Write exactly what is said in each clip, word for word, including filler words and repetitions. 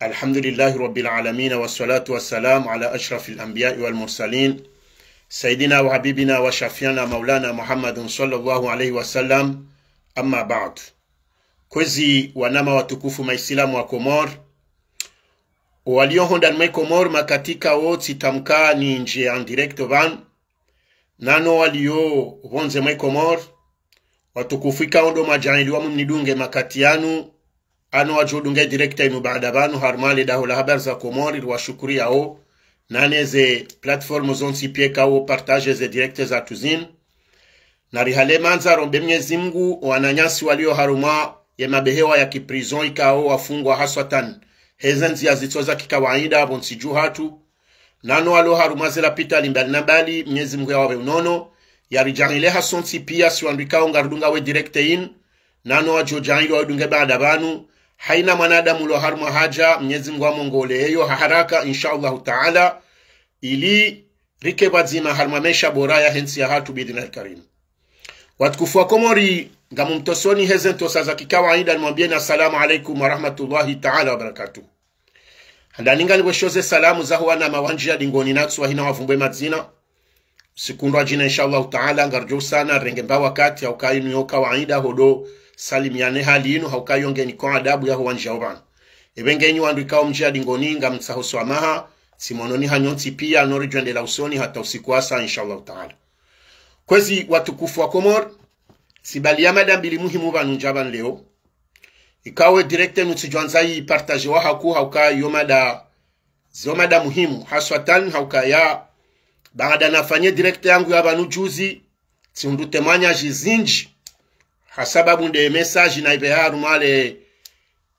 الحمد لله رب العالمين، والصلاة والسلام على أشرف الأنبياء والمرسلين، سيدنا وحبيبنا وشفيعنا مولانا محمد صلى الله عليه وسلم. أما بعد. Kwezi wananya watukufu Maislamu wa Komori, walio hondani mwe Komori, makatika wo tsitamka ni ndje en direct pvanu, nano walio pvondze mwe Komori, watukufu ikao ndo mwadjaanliwa mumnidunge makati yanu, ano wadjo dunga direct inu baada pvanu harumwa le daho la habari za Komori, riwashukuriyao, nane ze plateforme zontsi pia ikao partage ze direct zatru zinu. Na rihale mandza rombe Mnyezi Mungu, wananyasi walio harumwa ye mabehewa ya ki prison ikao wafungwa haswatan heze ndzia zitso za kikawaida pvo ntsi dju hatru, nano walio harumwa ze lapitali mbali na mbali, Mnyezi Mungu yawapve unono, yaridjaanlie hasontsi pia si wandru ikao ngarudunga we direct inu, nano wadjo djaanliwa wadunge baada pvanu. Haina mwanadamu ulio harumwa haja, Mnyezi Mungu amwongolee yo ha haraka, insha Allahu Taala, ili rike pvwadzima harumwa maesha bora yahe ntsi yahatru, biidhnillahil karim. Watukufu wa Komori, ngamumtosoni heze ntosa za kikawaida, nimwambieni assalamu alaikum wa rahmatullahi taala wa barakatuh. Handani nganipvweshoze salamu zaho wananya wandjia dingoni natsu wahina wavumbwe madzina. Usiku ndo wadjina, insha Allahu Taala, ngarudjo usana renge mba wakati, hauka inu yo kawaida, ho ndo salimiane hali inu, hauka yo nge niko adabu yaho wandjiao pvanu. Epvenge enyi wandru ikao mndjia dingoni, ngamtsaho swamaha, tsimononi hanyu ntsi pia, no ridjo endelea usoni hata usiku wasa, insha Allahu Taala. Kwezi watukufu wa Komori, tsibaliya mada mbili muhimu pvanu ndja pvanu leo. Ikao direct inu tsidjwandza yi partage wa haku, hauka yo mada, zo mada muhimu, haswatan hauka ya, baada nafanye direct yangu ya pvanu juzi, tsihundru témoignage zindji, hasababu nde message naipve harumwa le, e,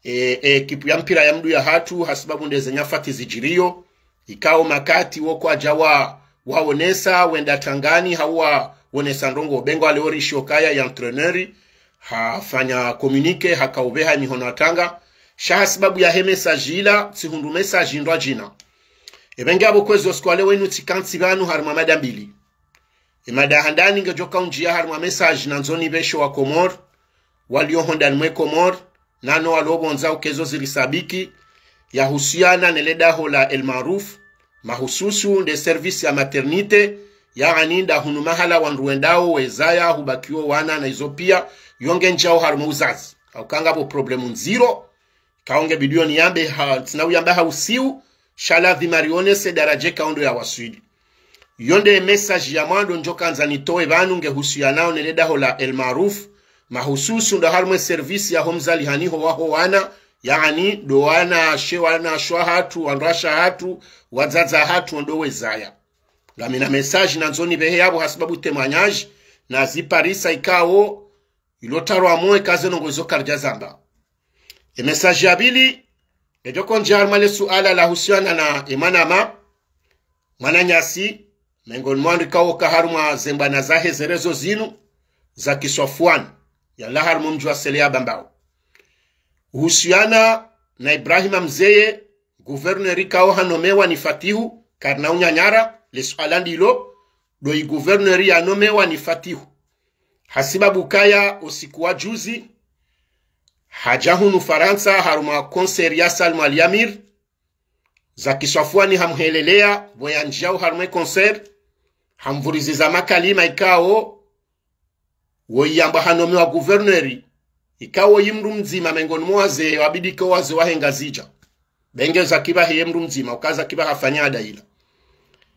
e, ekipu ya mpira ya mdru yahatru, hasababu nde ze nyafati zidjiriyo, ikao makati wo kwadja wa, waonesa, wenda tangani, hau waonesa ndrongo, bengo ale orishi okaya ya entraîneur, hafanya communiqué, hakaupveha mihono atanga, sha hasababu yahe message ila, tsihundru message ndo wadjina. Epvenge apvo kwezi usiku wa leo inu tsikantsi pvanu harumwa mada mbili. Emada handani ngedjo kaundjia harumwa message nandzo nipveshe wa Komori, walio hondani mwe Komori, nano walio pvondze ukezo zirisabiki, yahusiana nele daho la El Maarouf, mahususu nde service ya maternité, yaani nda hunu mahala wandru wendao wezaya hubakiwo wana na izo pia, yo nge ndjao harumwa uzazi. Hauka ngapvo problème ndziro, ikao nge bidiyo niyambe ha, tsina uyamba ha usiu, sha ladhima rionese daradja ikao ndo yawaswili. Yo nde message ya mwando ndjo kandza nitowe pvanu nge husianao nele daho la El Maarouf, mahususu ndo harumwa e service yaho mzalihaniho waho wana, yaani ndo wanashe, wanashe wahatru, wandruwashe wahatru, wadzadze wahatru, ndo wezaya. Ngamina message nandzo nipvehe yapvo hasababu témoignage naziparisa ikao ilo tarwa moe kaze ndrongo izo karidja zamba. E message ya pvili, edjo kondja harumwa le suala lahusiana na emwanama, mwananyasi, mengoni mwa wandru ikao ka harumwa ze mbwana zahe ze réseaux zinu, Zaki Swafwan, yalawa harumwa mdji wa Sele ya Bambao. Uhusiana na Ibrahima Mzeye, gouverneur ikao hanomewa ni Fatihu, karina unyanyara, le suala ndilo, ndo i gouverneur yanomewa ni Fatihu. Hasibabu kaya usiku wa juzi, hadja hunu Farantsa harumwa concert ya Salim Ali Amir, Zaki Swafwan hamhelelea, pvo yandjiao harumwa e concert, hamvuriziza makalima ikao, wo iyamba hanomewa gouverneur, ikao yi mndru mdzima mengoni mwa wazee wabidike wazee wahe Ngazidja. Benge Zaki pvahe ye mndru mdzima, uka Zaki pvahe hafanya ada ila.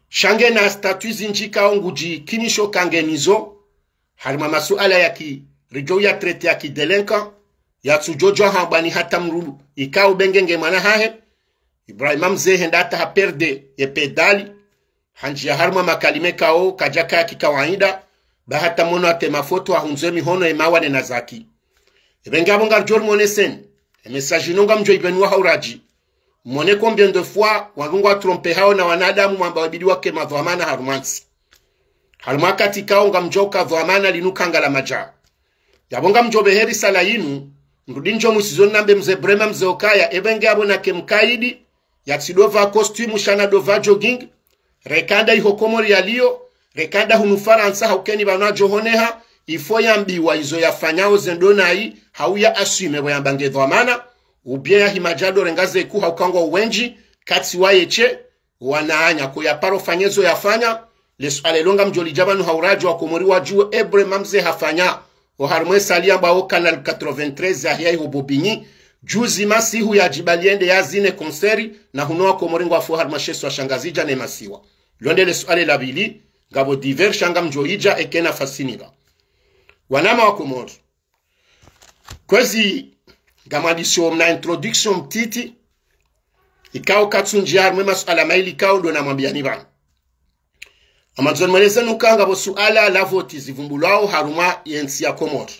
Sha ngena statut zindji ikao ngudjikinisho ka nge nizo, harumwa masuala ya ki, ridjo ya traité ya ki délinquant, yatsudjodjo hambwa ni hata mndru, ikao benge nge mwana hahe, Ibrahima Mzeye henda hata ha perdre ye pédale, handjia harumwa makalima ikao kadjaka ya kikawaida, ba hata mwono hata e mafoto ahundze mihono emawane na Zaki. Epvenge apvo ngaridjo rimoneseni, e message inu ngamdjo ipvenuwa ha uradji. Mwone combien de fois wandru ngwa trompé hao na wanadamu mwamba wabidi wake madhwamana harumwa ntsi. Harumwa wakati ikao ngamdjo uka dhwamana linu kanga la madja. Yapvo ngamdjo pvehe risala yinu, ndrudi ndjo musizoni nambe Mze Brema Mze okaya, epvenge apvo nake mkaidi, yatsidopva costume sha nadopva jogging, reka nda iho Komori yaliyo, reka nda hunu Farantsa hauka eni pvanu adjo honeha, il faut yambiwa izo yafanyao ze ndo nayi, hau ya assume pvo yamba nge dhwamana, Ou bien yahima djado renga ze coût hauka ngwao wendji, katsi waye she, wananya ko yaparo fanya ezo yafanya. Le suala ilo ngamdjo lidja pvanu ha uradji wa Komori wadjuwe, ebre mamze hafanya oharumwa e salle yambwao Canal quatre-vingt-treize yahiya iho Bobigny, juzi masihu yadjibali yende yazine concert, na hunu wa Komori ngwafo harumwa she isiwa sha Ngazidja ne masiwa. Lo nde le suala la pvili, ngapvo divers sha ngamdjo idja eka nafasi nipva. Wanama wa Komori. Kwezi, ngamwandisio mna introduction mtiti, ikao katsundjia harumwa e masuala mayili ikao ndo namwambiani pvanu. Ngamwandzo nimwelezeni uka ngapvo suala la voti zivumbulwao harumwa ye ntsi ya Komori.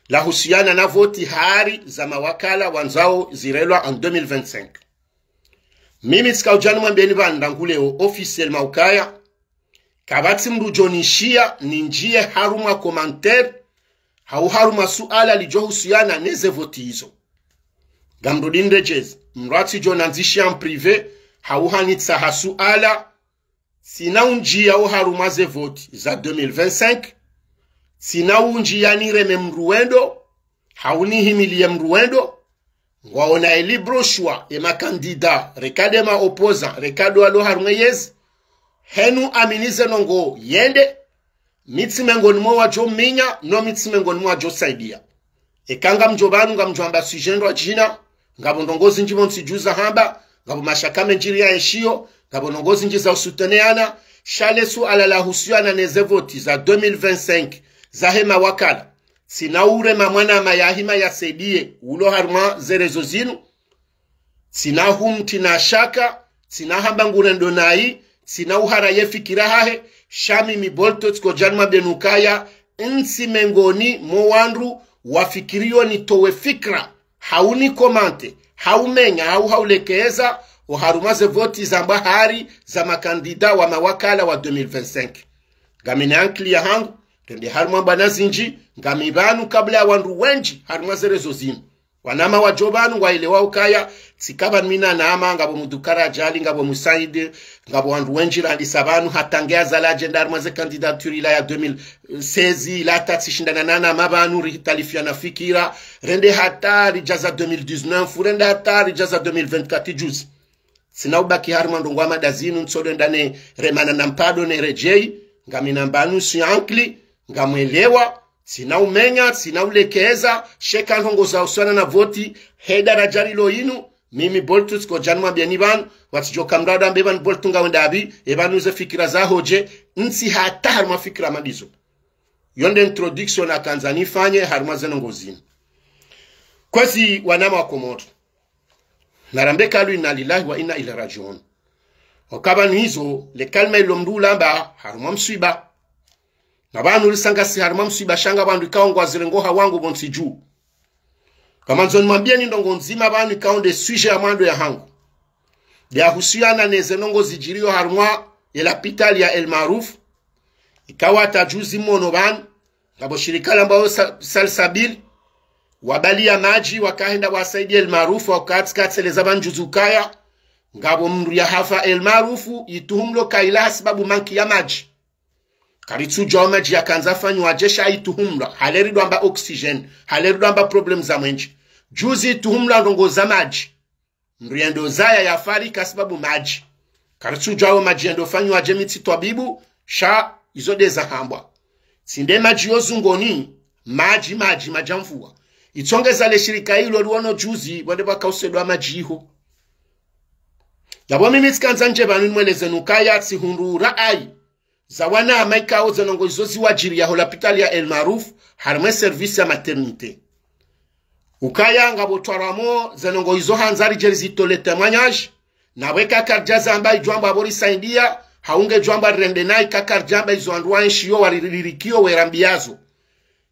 Lahusiana na voti hari za mawakala wandzao zirelwa en deux mille vingt-cinq. Mimi tsika udja nimwambieni pvanu rangu leo officiellement ukaya, kapvatsi mndru djo nishiya nindjiye harumwa commentaire, hau harumwa suala lidjo husiana neze voti izo. Ngamrudi niredjeze, mndru atsidjo nandzishiya en privé, hau hanitsaha suala, tsina undjiya oharumwa ze voti za deux mille vingt-cinq, tsina undjiya nireme mndru wendo, hau nihimiliye mndru wendo, ngwaona e libre choix ye makandida, reka nde ma opposant, reka ndo walo harumwa yezi. Henu aminize ndrongo yende, mi tsi mengoni mwa wadjo minya, no mi tsi mengoni mwa wadjo saidia. Eka ngamdjo pvanu ngamdjo amba sujet ndrwadjina, ngapvo ndrongo zindji pvo ntsi djuza hamba, ngapvo mashaka mendji riyaeshiyo, ngapvo ndrongo zindji za usuteneana, sha le suala lahusiana neze voti za deux mille vingt-cinq, zahe mawakala. Tsina urema mwanama yahima yasaidiye ulo harumwa ze réseaux zinu. Tsina humti na shaka, tsina hamba ngurendo nayi, tsina uhara ye fikira hahe, sha mimi Bolto tsiko dja nimwambieni ukaya, ntsi mengoni mwa wandru wafikiriyo nitowe fikira, hau ni commenter, hau menya, hau haulekeza, oharumwa ze voti zambwa hari za makandida wa mawakala wa deux mille vingt-cinq. Ngamina ankili yahangu, rende harumwa mbwana zindji, ngami pvanu kabla ya wandru wendji harumwa ze réseaux zinu. Wanama wadjo pvanu ngwaelewa ukaya, tsika pvanu mi na nama, ngapvo Mdukara Ajali, ngapvo Musaid, ngapvo wandru wendji randisa pvanu, hata nge Azali adjenda harumwa ze candidature ila ya deux mille seize, ila hata tsishindana na nama pvanu, rihitalifiana fikira, rende hata ridjaza deux mille dix-neuf, rende hata ridjaza deux mille vingt-quatre juzi. Tsina ubaki harumwa ndrongo wa mada zinu, ntsodo ndane remana na mpado ne redjei, ngamina mbanu si ankili, ngamwelewa, tsina umenya, tsina ulekeza, sha eka ndrongo zahusiana na voti, he daraja rilo inu, mimi Bolto tsiko dja nimwambieni pvanu, watsidjo ka mndru ado ambe pvanu Bolto ngawenda pvi, e pvanu ze fikira zaho dje, ntsi hata harumwa fikira madizo. Yo nde introduction nakandza nifanye harumwa ze ndrongo zinu. Kwezi wanama wa Komori. Narambe kalu inna lillahi wa inna ilaihi rajiun. Oka pvanu izo, le kalima ilo mndru ulamba harumwa mswiba. Na pvanu risa ngasi harumwa mswiba sha ngapvo wandru ikao ngwazirengo ha wangu pvo ntsi dju. Ngamwandzo nimwambieni ndrongo ndzima pvanu ikao nde sujet ya mwando yahangu. Yahusiana neze ndrongo zidjiriyo harumwa ye lapitali ya El Maarouf. Ikao hata juzi mwono pvanu, ngapvo shirika lambwao Sa-, Salsabil, wabaliya madji, wakahenda wasaidiya El Maarouf, wakati katseleza pvanu juzi ukaya, ngapvo mndru yahafa El Maarouf, yituhumlo kaila hasibabu manki ya madji. Karitsudjuwa o madji yakandza fanywa dje sha yituhumlwa, hale ridjo amba oxygène, hale ridjo amba problème za mwenje. Juzi yituhumlwa ndrongo za madji. Mndru yendo zaya yafariki hasibabu madji. Karitsudjuwa o madji yendo fanywa dje mi tsi twabibu, sha izo nde zahambwa. Tsi nde madji yo zungoni, madji, madji, madji ya mvua. Itsongeza le shirika ilo liwono juzi, wende pvwakausedwa madji iho. Yapvo mimi tsikandza ndje pvanu nimwelezeni ukaya tsihundru rayi za wanama ikao ze ndrongo izo ziwadjiriya ho lapitali ya El Maarouf, harumwa e service ya maternité. Ukaya ngapvo twaramo ze ndrongo izo handza ridje rizitole témoignage, na pvwe kakaridja zamba idjo amba apvo risaidiya, hau ngedjo amba rirende nayi kakaridja amba izo wandru waenshiyo wariririkiyo werambiyazo.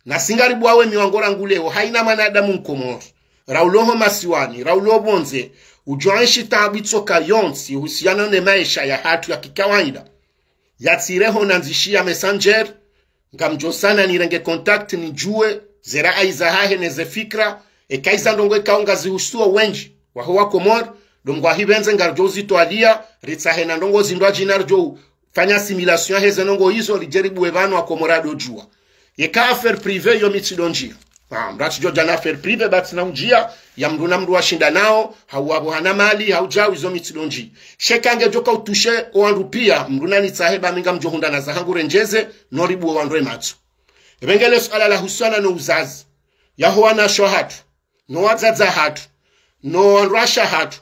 Nasi ngaribuwawo e miwango rangu leo, haina mwanadamu Mkomori, raulo ho masiwani, raulo pvondze, udjo enshi taabu itsoka yontsi, ihusiana ne maesha yahatru ya kikawaida. Yatsireho nandzishiya Messenger, ngamdjo sana nirenge contact nidjuwe, ze rayi zahahe neze fikira, eka iza ndrongo ikao ngazihusuo wendji, waho wa Komori, ndo mngwahipvendze ngaridjo uzitwaliya, ritsahe na ndrongo zindrwadjina ridjo fanya assimilation yaheze ndrongo izo ridje ribuwe pvanu wa Komori ado djuwa. Yeka affaire privée yo mi tsidjo ndjiya. Ah, mdru atsidjo dja na affaire privée, ba tsina undjia, ya mdru na mdru washinda nao, hau wapvo hana mali, hau djau izo mi tsidondji. Sha eka ngedjo ka utushe owandru pia, mdru nanitsahe ba mi ngamdjo hundra na zahangu rendjeze, no ribuwe wandru ematso. Ebe ngele suala la husiana no uzazi. Yaho wanashe wahatru, no wadzadze wahatru, no wandruwashe wahatru,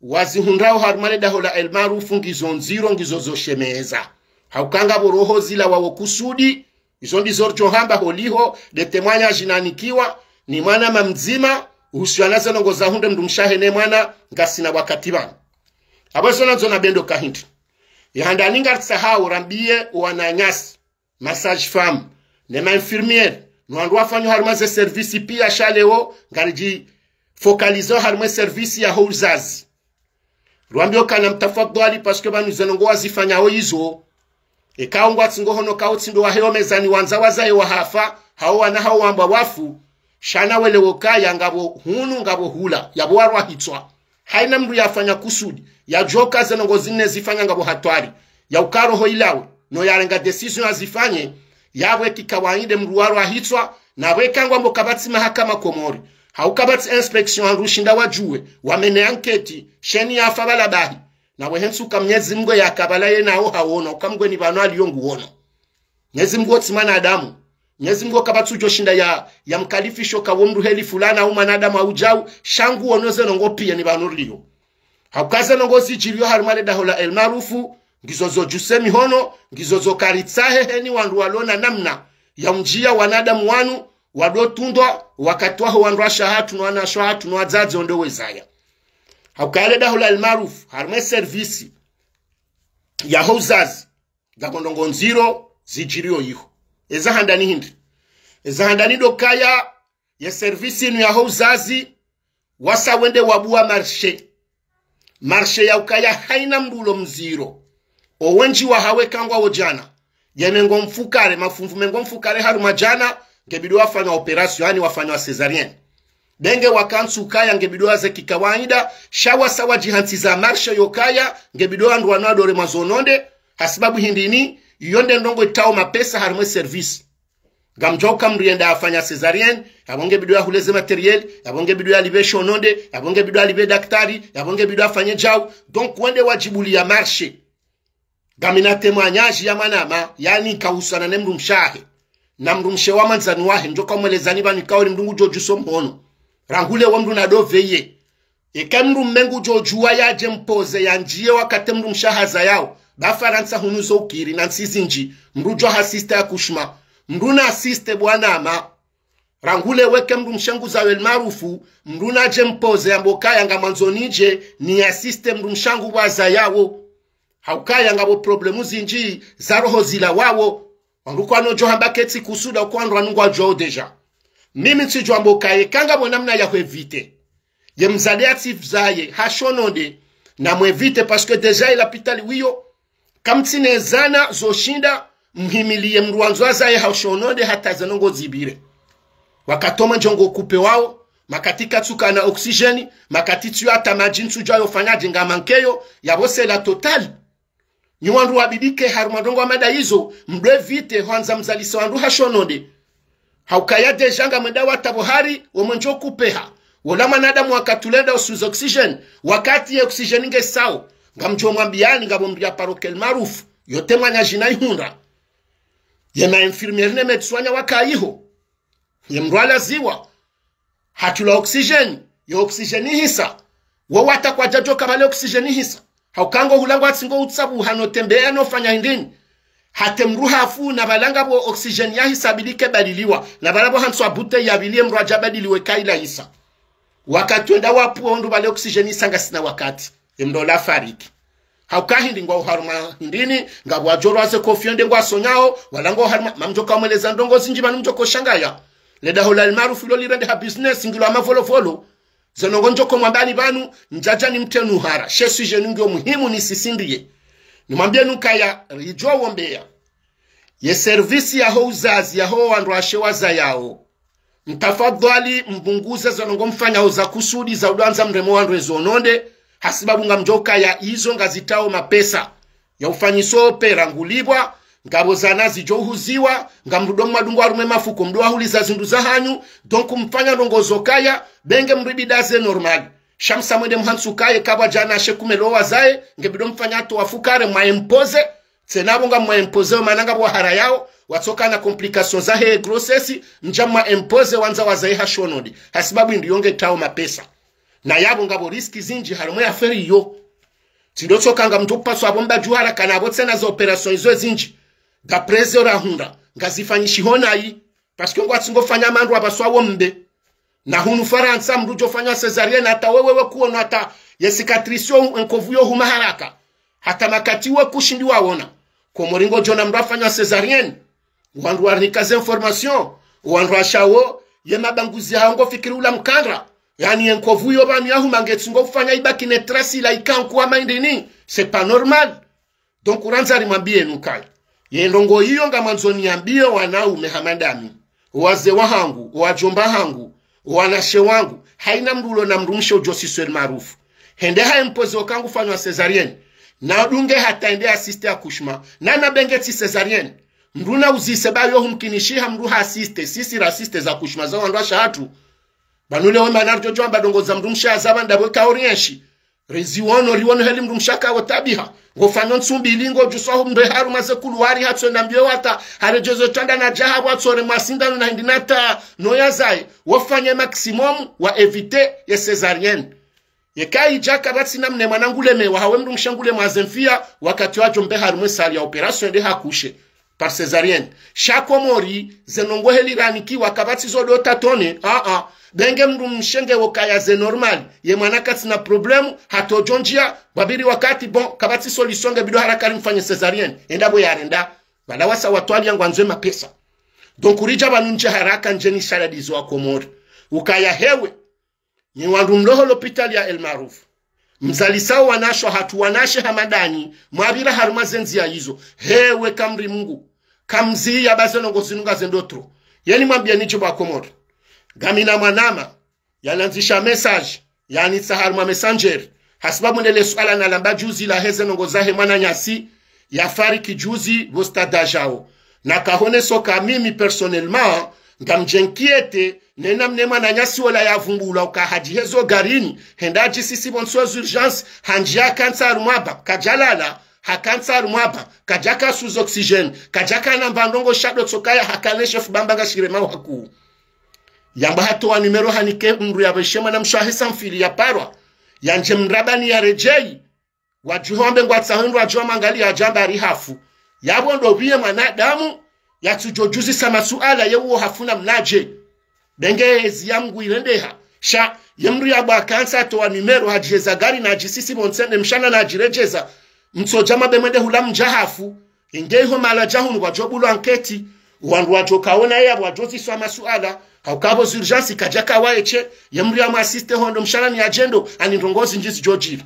wazihundrao harumwa le daho la El Maarouf ngizo ndziro ngizo zo shemeza. Hauka ngapvo roho zila wawo kusudi, izo ndizo ridjo hamba holiho, de témoignage nanikiwa, ni mwanama mdzima, uhusiana ze ndrongoo za hundre mdrumshe wahe ne mwana, ngasina wakati pvanu. Apvo izo nandzo na bendo kahindri. Ye handani ngaritsahao rambiye owananyasi, ma sage-femme, ne ma infirmière, no wandru wafanyao harumwa ze service pia sha leo, ngaridji focaliser harumwa service yaho uzazi. Rwambiyo kana mtafadhwali, parce que pvanu ze ndrongoo wazifanyao izo. Eka ungwa tsi ngo hono kao tsi ndo waheyo mezani wandza wazaye wahafa, hao wana hao wambwa wafu, sha na welewe ukaya ngapvo hunu ngapvo hula, yapvo warwa hitswa. Haina mdru yafanya kusudi, yadjuwa uka ze ndrongoo zinu nezifanya ngapvo hatwari, ya uka roho ilawe, no yarenga décision yazifanye, yapvo eki kawaida mdru warwa hitswa, na pvo eka ngwambo kapvatsi mahakama Komori, hau kapvatsi inspection wandru ushinda wadjuwe, wamene enquête, sheni yafa pvala bahi. Na pvo hentsi uka Mnyezi Mngu yakapvala ye nao hawono, uka mgweni pvanu aliyo nguwono. Mnyezi Mngu wo tsi mwanadamu. Mnyezi Mngu kapvatsi udjo shinda ya, ya mkalifisho ka wo mdru heli fulana au mwanadamu au djau, sha nguwono ze ndrongoo pia ni pvanu riliyo. Hauka ze ndrongoo zidjiriyo harumwa le daho la El Maarouf, ngizo zo djuse mihono, ngizo zo karitsahe heni wandru walona namna ya undjia wanadamu wanu, wado tundwa, wakati waho wandruwashe wahatru, no wanashe wahatru, no wadzadze onde wezaya. Hauka le daho la El Maarouf, harumwa service yaho uzazi, ngapvo ndrongoo ndziro zidjiriyo iho. Eza handani hindri. Eza handani ndo ukaya ye service inu yaho uzazi, wasa wende wabuwa marché. Marché ya ukaya haina mdru ulo mdziro. Owendji wahawo eka ngwawo djana, ye mengo mfukare, mafunvu mengo mfukare harumwa djana, ngebidi wafanywa opération, yaani wafanywa césarienne. Be nge wakantsi ukaya ngebidi waze kikawaida, sha wasa wadjihantsiza marché yo ukaya, ngebidi wandru wanu wadore mwa zo nonde, hasibabu hindri ni, iyo nde ndrongoo itrao mapesa harumwa service. Ngamdjuwa uka mdru yenda afanya césarienne, yapvo ngebidi yahule ze matériel, yapvo ngebidi yalipve sho nonde, yapvo ngebidi yalipve daktari, yapvo ngebidi afanye djau. Donc, wende wadjibuliya marché. Ngamina témoignage ya mwanama, yaani kahusiana ne mdrumshe wahe. Na mdrumshe wa mwandzani wahe, ndjo kamwelezani pvanu ikao ni mdru ngudjo djuso mhono. Rangu le wo mdru nado veye. Eka mdru mme ngudjo djuwa yadje mpoze yandjiye wakati mdrumshe hazayao. Ba Farantsa hunu zo ukiri na ntsi zindji. Mdru djo assiste accouchement. Mdru na assiste bwanama. Rangu le weke mdrumshe nguzawo El Maarouf. Mdru nadje mpoze yambe ukaya ngamwandzo nidje ni assiste mdrumshe wangu pvwazayao. Haukaya ngapvo problème zindji za roho zilawao. Wandru kwano djo hamba ketsi kusuda uko wandru wanu ngwadjuwao déjà. Mimi ntsidjo wamba ukaya eka ngapvo namna ya hwevite. Ye mzade yatsi pvzaye, hasho nonde, na mwevite parce que déjà ye lapitali wiyo, kamtsina zana zo shinda, mhimiliye mdru wandzo azaye hasho nonde hata ze ndrongoo zipvire. Wakati omwe ndjongo kupe wao, makati katsukana oxygène, makati tsiyo hata madji ntsudjuwa yo fanyadje ngamankeyo, yapvo c'est la totale. Nyi wandru wabidike harumwa ndrongoo hama nda izo, mdwe vite hwandza mzalise wandru hasho nonde. Haukaya déjà ngamwenda watapvo hari, womwe ndjo kupeha. Wola mwanadamu wakati ulenda usuza oxygène, wakati ye oxygène ngesao. Ngamdjo mwambiyani ngapvo mdru ya paro El Maarouf, yo témoignage nayihundra. Ye ma infirmière ne médecin wanya waka iho. Ye mdru alaziwa. Hatula oxygène, yo oxygène ihisa. Wo wata kwadjadjo kapvale oxygène ihisa. Hauka ngo hula ngwatsi ngo utsabu hano tembeya no fanya hindrini. Hata mdru hafu na pvala ngapvo oxygène yahisa bidike badiliwa. Na pvala pvo hantswa bouteille ya pvili ye mdru yadja badiliwe kaila isa. Wakati wenda wapvuwa wandru pvale oxygène isa ngasina wakati. Ye mdru ola fariki. Hauka hindri ngwao harumwa hindrini, ngapvo wadjo rwaze kofi yonde ngwasonyao, wala ngwao harumwa, mamdjo kamweleza ndrongoo zindji pvanu mdjo koshangaya. Le daho la El Maarouf ilo lirende ha business ngilo hama volovolo. Ze ndrongoo ndjo komwambani pvanu, ndjadja nimtrenu hara. She sujet nu ngiyo muhimu nisisindiye. Nimwambiyeni ukaya, ridjo wombeya. Ye service yaho uzazi, yaho wandruwashe wazayao. Mtafadhwali, mpvunguze ze ndrongoo mfanyao za kusudi za udwandza mreme wandru ezo nonde, hasibabu ngamdjo ukaya izo ngazitrao mapesa. Ya ufanyisa opéra ngulipvwa, Ngapvo zana zidjo uhuziwa, ngamrudo mwadungu harumwa mafuko, mdo wahuliza zindru zahanyu, donc mfanya ndrongoo zo kaya, benge mribida ze normal. Sha msa mwende mhantsi ukaya, kapvwa djana she kumelo wazaye, ngebido mfanya hata wafukare mwa imposer, tsena pvo ngamwa imposer, mana ngapvo wahara yao, watsoka na complications zahe grossesse, mdja mwa imposer wandza wazaye ha shonodi, hasibabu indri yo nge tao mapesa. Na yapvo ngapvo risque zindji harumwa ye affaire iyo. Tsi ndo tsoka ngamdjo paswa apvo mbadjuhara kana apvo tsena za opération izo zindji. D'après zo rahundra, ngazifanyishiho nayi. Parce que ngwatsi ngofanya mandru apvaswa wo mbe. Na hunu Farantsa mdru djo fanywa césarienne hata wewe we kuono hata ye cicatrice yo enkovu yo huma haraka. Hata makati we kushindi waona. Komori ngodjo ona mdru afanywa césarienne. Wandru warinika ze information, wandru washawo, ye mabanguzi hawo ngofikiri ula mkandra. Yaani ye nkovu yo pvanu yahuma ngetsi ngofanya ibaki ne trace ila ikanku wa mindini. C'est pas normal. Donc urandza rimwambiye nukaya. Ye ndrongoo iyo ngamwandzo niyambiye wanaume hama ndami. Wazee wahangu, wadjomba hangu, wanashe wangu, haina mdru ulo na mdrumshe udjo sisweli maarufu. Hende ha imposer uka ngufanywa césarienne. Na dunge hata hende assister accouchement. Na na benge tsi césarienne. Mdru na uzise ba yo humkinishiha mdru ha assister, sisi ra assister za accouchement za wandru washe hatru. Pvanu leo mana ridjo djwamba ndrongoo za mdrumshe hazapva ndapvo ka orienshi. Riziwono, riwono heli mdrumshe aka wo tabiha. Ngofanywa ntsu mbili ngodjuswa hu mdru harumwa ze kuluwari hatswenda mbio hata, haredjezo tanda na djaha pvwa tsore mwa sindano na hindri nata, no yazaye, wofanye maximum wa éviter ye césarienne. Yeka idja kapvatsi namna mwana ngulemewa, hawe mdrumshe ngulemewa ze mfiya, wakati wadjo mbe harumwa ye salle ya opération nde hakushe par césarienne. Sha Komori, ze ndrongoo heli ranikiwa kapvatsi zo ndo tatone, a, a. Benge mdrumshe nge wo kaya ze normal, ye mwana katsina problème, hata udjo ndjia, pvapviri wakati bon, kapvatsi solution ngebido haraka rimfanye césarienne, enda pvo yarenda, pvala wasa watwaliya ngwandzo ye mapesa. Donc uridja pvanu ndje haraka ndje nishadadize wa Komori. Ukaya hewe, nyi wandru mlo ho lopitali ya El Maarouf. Mzalisao wanashe hatru wanashe hama ndanyi, mwapvira harumwa ze ndziya izo. Hewe kamri Mungu. Kamziya ba ze ndrongoo zinu ngaze ndotro. Yeni mwambiye nidjibu wa Komori. Ngamina mwanama, yanandzisha message, yanitsaha harumwa Messenger. Hasibabu ndele suala nalamba juzi lahe ze ndrongoo zahe mwananyasi, yafariki juzi pvo stade Ajao. Nakahoneso ka mimi personnellement, ngamdje nkiete, nena mne mwananyasi wola yavumbulwa uka hadjihezo garini, henda hadjisisi pvontsi wa urgence, handjia hakantsi harumwa ba, kadjalala, hakantsi harumwa ba, kadjaka sous oxygène, kadjaka namba ndrongoo sha ndo tsokaya hakana she fubamba ngashiremao hakuu. Yamba hatowa numéro hanike mdru yapveshe mwanamshe wahe sa mfili yaparwa, yandje mrabani yaredjeyi, wadjuha wambe ngwatsaho ndro wadjuha mangaliya hadjamba hari hafu. Yapvo ndo pviye mwanadamu, yatsudjo djuzisa masuala ye uwo hafu namnadje. Benge ezi ya Mungu irendeha. Sha, ye mdru yapvo hakantsi hatowa numéro hadjiheza gari na hadjisisi pvontsi ne mshana na hadjiredjeza. Mtsodja mabe mwende hula mdja hafu. Inge iho mahala dja hunu pvwadjo bulwa anketi. Wandru wadjo kaona ye yapvo wadjo ziswa masuala. Hauka pvo urgence kadjaka waeshe. Ye mdru yamwasiste ho ndo mshana ni yadjendo. Ani ndrongoo zindji zidjo djiri.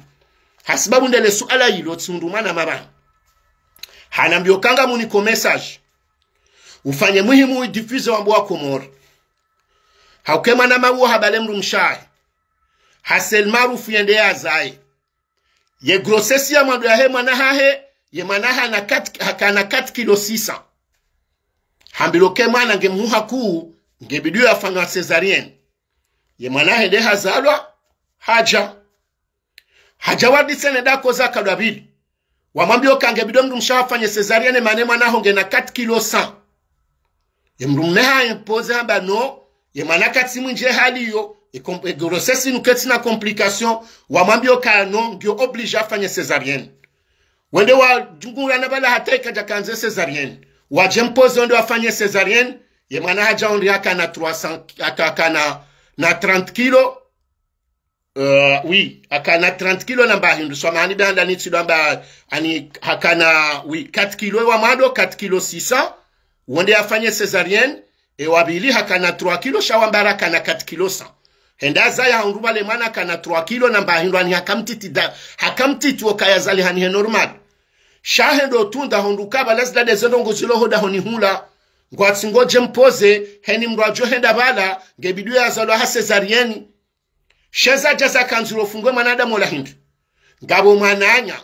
Hasibabu ndele suala ilo tsi undru mwanama pvanu. Hanambiyo ka ngamuniko message. Ufanye muhimu uidiffuser wambo wa Komori. Hauka ye mwanama uwo habale mdrumshe wahe. Hasa El Maarouf yende yazaye. Ye grossesse ya mwando yahe mwana hahe, ye mwana hana quatre, hakana quatre kilos six cents. Hambilwa uka ye mwana nge mhuu hakuu, ngebidi yafanywa césarienne. Ye mwana hende hazalwa, hadja. Hadja wadi tsena dakika za kadwa pvili. Wamwambiya uka ngebidi mdrumshe wahe afanye césarienne mana ye mwana haho ngena quatre kilos cent. Ye mdrume ha imposer hamba non, ye mwana katsi mwindji ye hali iyo, ye com-, ye grossesse inu kaitsina complication, wamwambiya uka non, ngiyo obligé afanye césarienne. Wende wadungulana pvala hata ikadja kandze césarienne. Wadje mpoze wende wafanye césarienne, ye mwana hadja ondri hakana trois cents, haka-, hakana na trente kilos, Euh, oui, hakana trente kilos na mba hindru, swamahani be handani tsidjo amba, ani hakana, oui, quatre kilos wa mwando, quatre kilos six cents, wonde yafanye césarienne, ye wa pvili hakana trois kilos, sha wa mbara hakana quatre kilos cent. Hende hazaya hahundru pvale mwana hakana trois kilos na mba hindru, ani haka mtiti da, haka mtiti wo kaya zalihani he normal. Sha hende hutunda hahundru uka pvala zila nde ze ndrongoo zilo ho dahoni hula, ngwatsi ngodje mpoze, heni mdru adjo henda pvala, ngebidi yazalwa ha césarienne. She zadja zakandziro fungwe mwanadamu ola hindru. Ngapvo mwananya,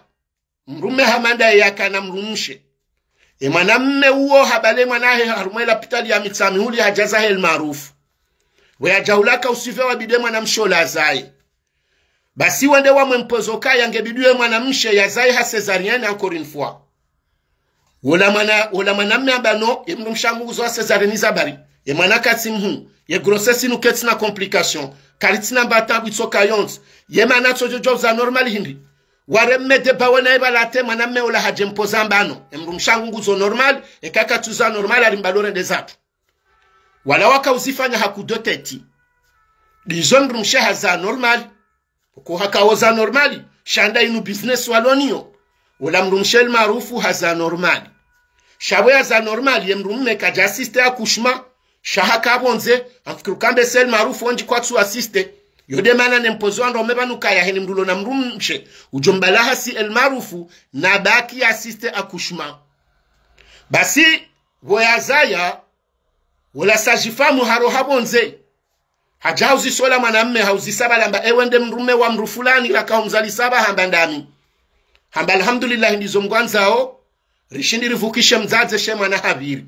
mdrume hama ndaye yakana mdrumshe. E mwanamme uwo habale mwana hahe harumwa e lapitali ya Mitsamihuli hadja zahe El Maarouf. We hadja hula ka usuivi wa bidwe mwanamshe ola azaye. Basi wende wamwe mpozo kaya nge bidwe mwanamshe yazaye ha césarienne encore une fois. Wola mwana, wola mwanamme hamba no, ye mdrumshe hangu nguzo ha césarienne za bari. Ye mwana katsi mhuu, ye grossesse inu kaitsina complication, karitsina mbata bwitso kayontsi. Ye mana tso djodjo uza normal hindri. Ware mmede bawe na ibalate mwanamme ola hadje mpoza hamba no. Ye mdrumshe hangu nguzo normal, eka katsuza normal hari mbalo rende zatru. Wala waka uzifanya ha coup de tête. Ndizo mdrumshe haza normal. Uko haka oza normal. Sha nda inu business walo niyo. Wola mdrumshe El Maarouf haza normal. Sha we haza normal, ye mdrumme kadja assiste accouchement. Sha haka pvondze, ngamfikiri uka mbe si El Maarouf ondji kwatsu assiste. Yo nde mana ne mpozo wandru waume pvanu kaya heni mdru ulo na mdrumshe. Udjo mbala hasi El Maarouf, nabaki assiste accouchement. Basi, pvo yazaya, wola sage-femme haro hapvondze. Hadja hauzisa ola mwanamme, hauzisa pvala hamba, ewe nde mdrumme wa mdru fulani, raka humzalisa pva hamba ndami. Hamba alhamdulillah ndizo mngwandzao, rishindi ripvukishe mdzadze she mwana hapviri.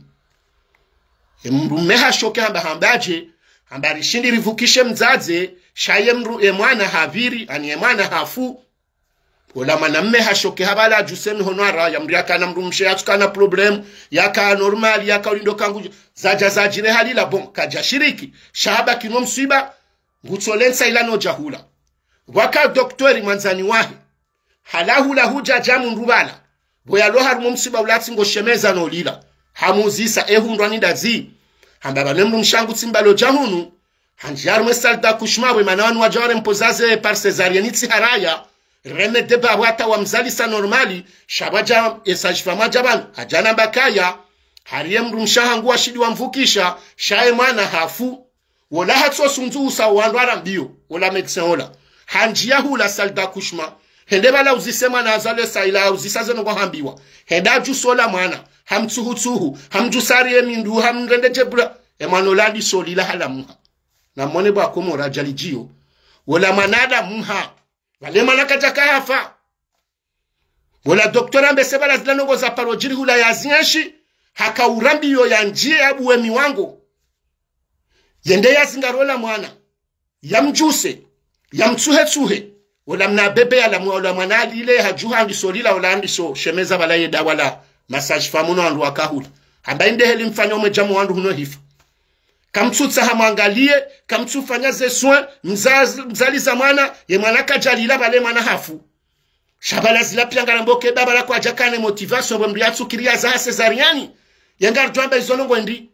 E mdrumme hashoke hamba hambadje, hamba rishindi ripvukishe mdzadze, sha ye mdru e mwana hapviri, ani e mwana hafu. Ola mwanamme hashoke hapvala hadjuse mihono haraya, mdru yakana mdrumshe yatsukana problème, yaka normal, yaka ulindo kangu, zadja zadjire halila, bon, kadja shiriki, sha hamba kinu mswiba, ngutsolensa ila no djahula. Waka dokteri mwandzani wahe. Halahula hudja dja mundru pvala. Pvo yalo harumwa msiba ula tsi ngo shemeza no lila. Hamuzisa ehundrwa ni ndazi. Hamba pvanu mdrumshe hangu tsi mbalo dja hunu. Handjiya harumwa e salle d'accouchement pvwe mana wanu wadja ware mpoza ze par césarienne tsi haraya. Remede pvapvo hata wamzalisa normal. Sha pvwadja e sage-femme hadja pvanu. Hadja namba kaya. Hari ye mdrumshe hangu washindi wamvukisha. Sha ye mwana hafu. Wola hatso sundzu usa wandru ara mbio, wola médecin wola. Handjiya hula salle d'accouchement. Hende pvala uzise mwana azalwe sa ila uzisa zeno ngo hambiwa. Hende hadjusa ola mwana. Hamtsuhutsuhu. Hamdjusa hari ye mindru. Hamrende djebula. E mwana ola handiso lila halamuha. Na mwone bwa Komori adjali djiyo. Wola mwana halamuha. Pvale mwana kadjaka hafa. Wola doktera hamba se pvala zila ndrongo za paro djiri hula yazienshi, haka urambiyo yandjiye yabuwe miwango. Yende yazingare ola mwana. Yamdjuse. Yamtsuhetsuhe. Wola mna bebe yalamuha, wola mwana halile, hadjuha handiso lila, wola handiso shemeza pvala ye dawa la ma sage-femme no wandru wakahula. Hamba inde heli mfanya umwe djamu wandru huno hifa. Kamtsutsaha mwangaliye, kamtsufanya ze soins, mza-, mzaliza mwana, ye mwana kadjalila pvale mwana hafu. Sha pvala zila piya ngarambo ke pvapvala kwadjakana motivation, pvwe mdru yatsukiri yazaha césarienne. Ye ngaridjo hamba izo ndrongo ndi.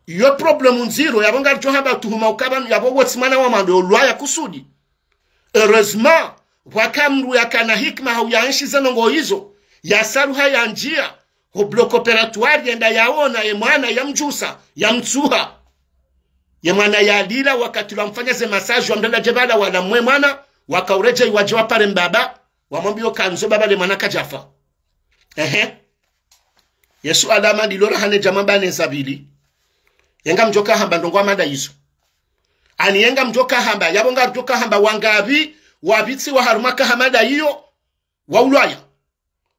Iyo problème ndziro, yapvo ngaridjo hamba tuhuma uka pvanu, yapvo wotsi mwana wa mwando, olwaya kusudi. Heureusement, pvwaka mdru yakana hikima hau yaenshi ze ndrongo izo, yasaruha yandjiya, ho bloc opératoire yenda yaona ye mwana yamdjusa, yamtsuha. Ye mwana yalila wakati lwamfanya ze massage wamrenda dje pvala wala mwe mwana, wakauredjeyi wadje wapare mbaba, wamwambiyo kandzo baba le mwana kadjafa. Ehe. Yesu alama ndilo rahane djama mbane za pvili. Ye ngamdjoka hamba ndrongo hama nda izo. Ani ye ngamdjoka hamba, yapvo ngamdjoka hamba wangapvi, wapvitsiwa harumwa ka hama nda iyo, waulwaya.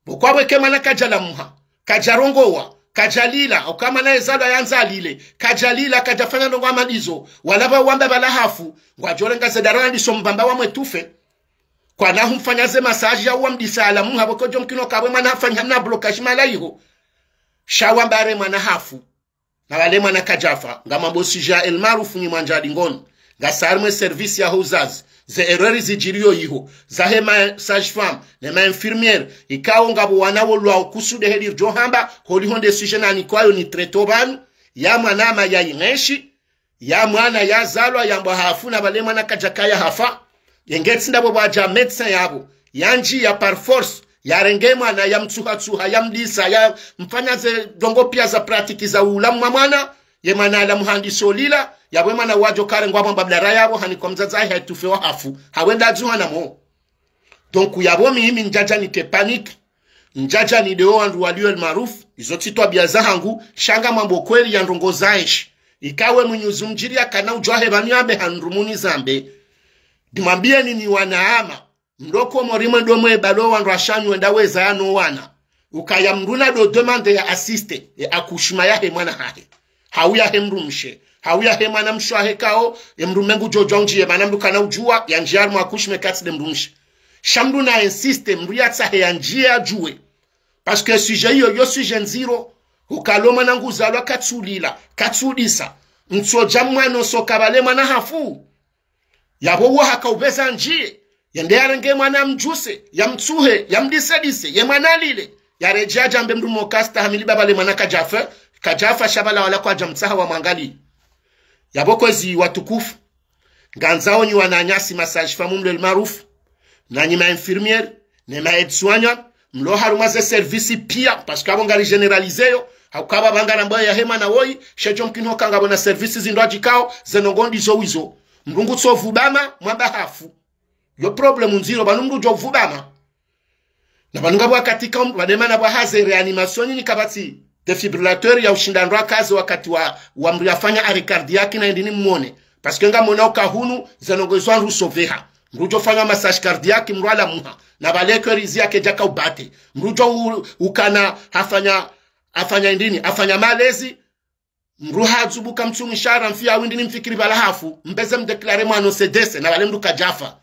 Pvo kwapvo eke mwana kadjalamuha, kadjarongowa, kadjalila, uka mwana yezalwa yandza alile, kadjalila, kadjafanya ndrongo hama ndizo, wala pvwa wamba pvala hafu, ngwadjorenga ze dara handiso mbamba wamwe tufe. Kwana humfanya ze massage ya wamdisa alamuha, pvo kodjo mkino kapvwe mwana hafanya hamna blocage mala iho. Sha wamba re mwana hafu. Na pvale mwana kadjafa, ngamwambo sujet ya El Maarouf nyi mwandja dingoni. Ngasi harumwa e service yaho uzazi, ze erreur zidjiriyo iho, zahe ma sage-femme, ne ma infirmière, ikao ngapvo wana wolwao kusudi heli ridjo hamba, holiho nde sujet nanikwayo nitraité pvanu, ya mwana hama yaenshi, ya mwana yazalwa yambwa hafu na pvale mwana kadjakaya hafa. Ye ngetsi ndapvo pvwadja médecin yapvo. Yandjiya par force. Yarenge mwana, yamtsuhatsuha, yamlisa, yamfanya ze ndrongo piya za pratique za ulamu wa mwana. Ye mwana halamuha handiso lila. Yapvo ye mwana wadjo karengwa pvwamba blara yapvo hanikwa mdzadze hahe haitufe wa hafu. Hawenda adzuha na mo. Donc yapvo mimi ndjadja nike panique. Ndjadja nideo wandru waliyo El Maarouf, izo tsi twabiya zahangu, sha ngamwambo kweli ya ndrongo zaenshi. Ikawe mwinyuzi mdjiri yakana udjwa hepvanu yambe handrumuni zambe. Ndimwambiyeni nyi wana hama, mdroko morimwe ndo mwe pvalo wandru washanyu wenda weza yano wana. Ukaya mndru nado demande ya assiste ye accouchement yahe mwana hahe, hau yahe mdrumshe, hau yahe mwanamshe wahe kao, ye mdrume ngudjo djuwa undjiye, mana mndru kana udjuwa yandjiye harumwa accouchement katsi nde mdrumshe. Sha mndru na insiste, mndru yatsahe yandjiye yadjuwe. Parce que sujet iyo, yo sujet ndziro. Ukalo mwana nguzalwa katsulila, katsudisa. Mtsodja mwana usoka pvale mwana hafu. Yapvo uwo haka upveza ndjiye, yende yarenge mwana yamdjuse, yamtsuhe, yamdisedise, ye mwana alile. Yaredjeya yadjambe mndru mokasta hamili baba le mwana kadjafa, kadjafa sha pvala wala kwadjamtsaha wamwangaliye. Yapvo kwezi watukufu, ngandzao nyi wananyasi ma sage-femme mlo El Maarouf, nanyi ma infirmière, ne ma aide-soignante, mlo harumwa ze service piya, parce que apvo ngari généralisé yo, hauka pvapvo ngarambao yahe mwana woyi, sha djo mkini hoka ngapvo na service zindru adjikao, ze ndrongoo ndizo wizo. Mndru ngutsopvubama, mwamba hafu. Yo problème ndziro, pvanu mndru udjo pvubama. Na pvanu ngapvo wakati kao, pvanu mana pvwaha ze réanimation nyinyi kapvatsi défibrillateur ya ushinda ndro akaze wakati wa, wa mndru yafanya arrêt cardiaque na indrini mwone. Parce que ngamwona uka hunu, ze ndrongoo izo wandru usopveha. Mndru udjo fanya massage cardiaque, mndru alamuha. Na pvale cœur izi yake djaka ubate. Mndru udjo u-, ukana hafanya, hafanya indrini, hafanya malezi, mndru hadzubuka mtsungu ishara mfi ya windrini mfikiri pvala hafu, mbeze mdéclaré mwana C D C, na pvale mndru kadjafa.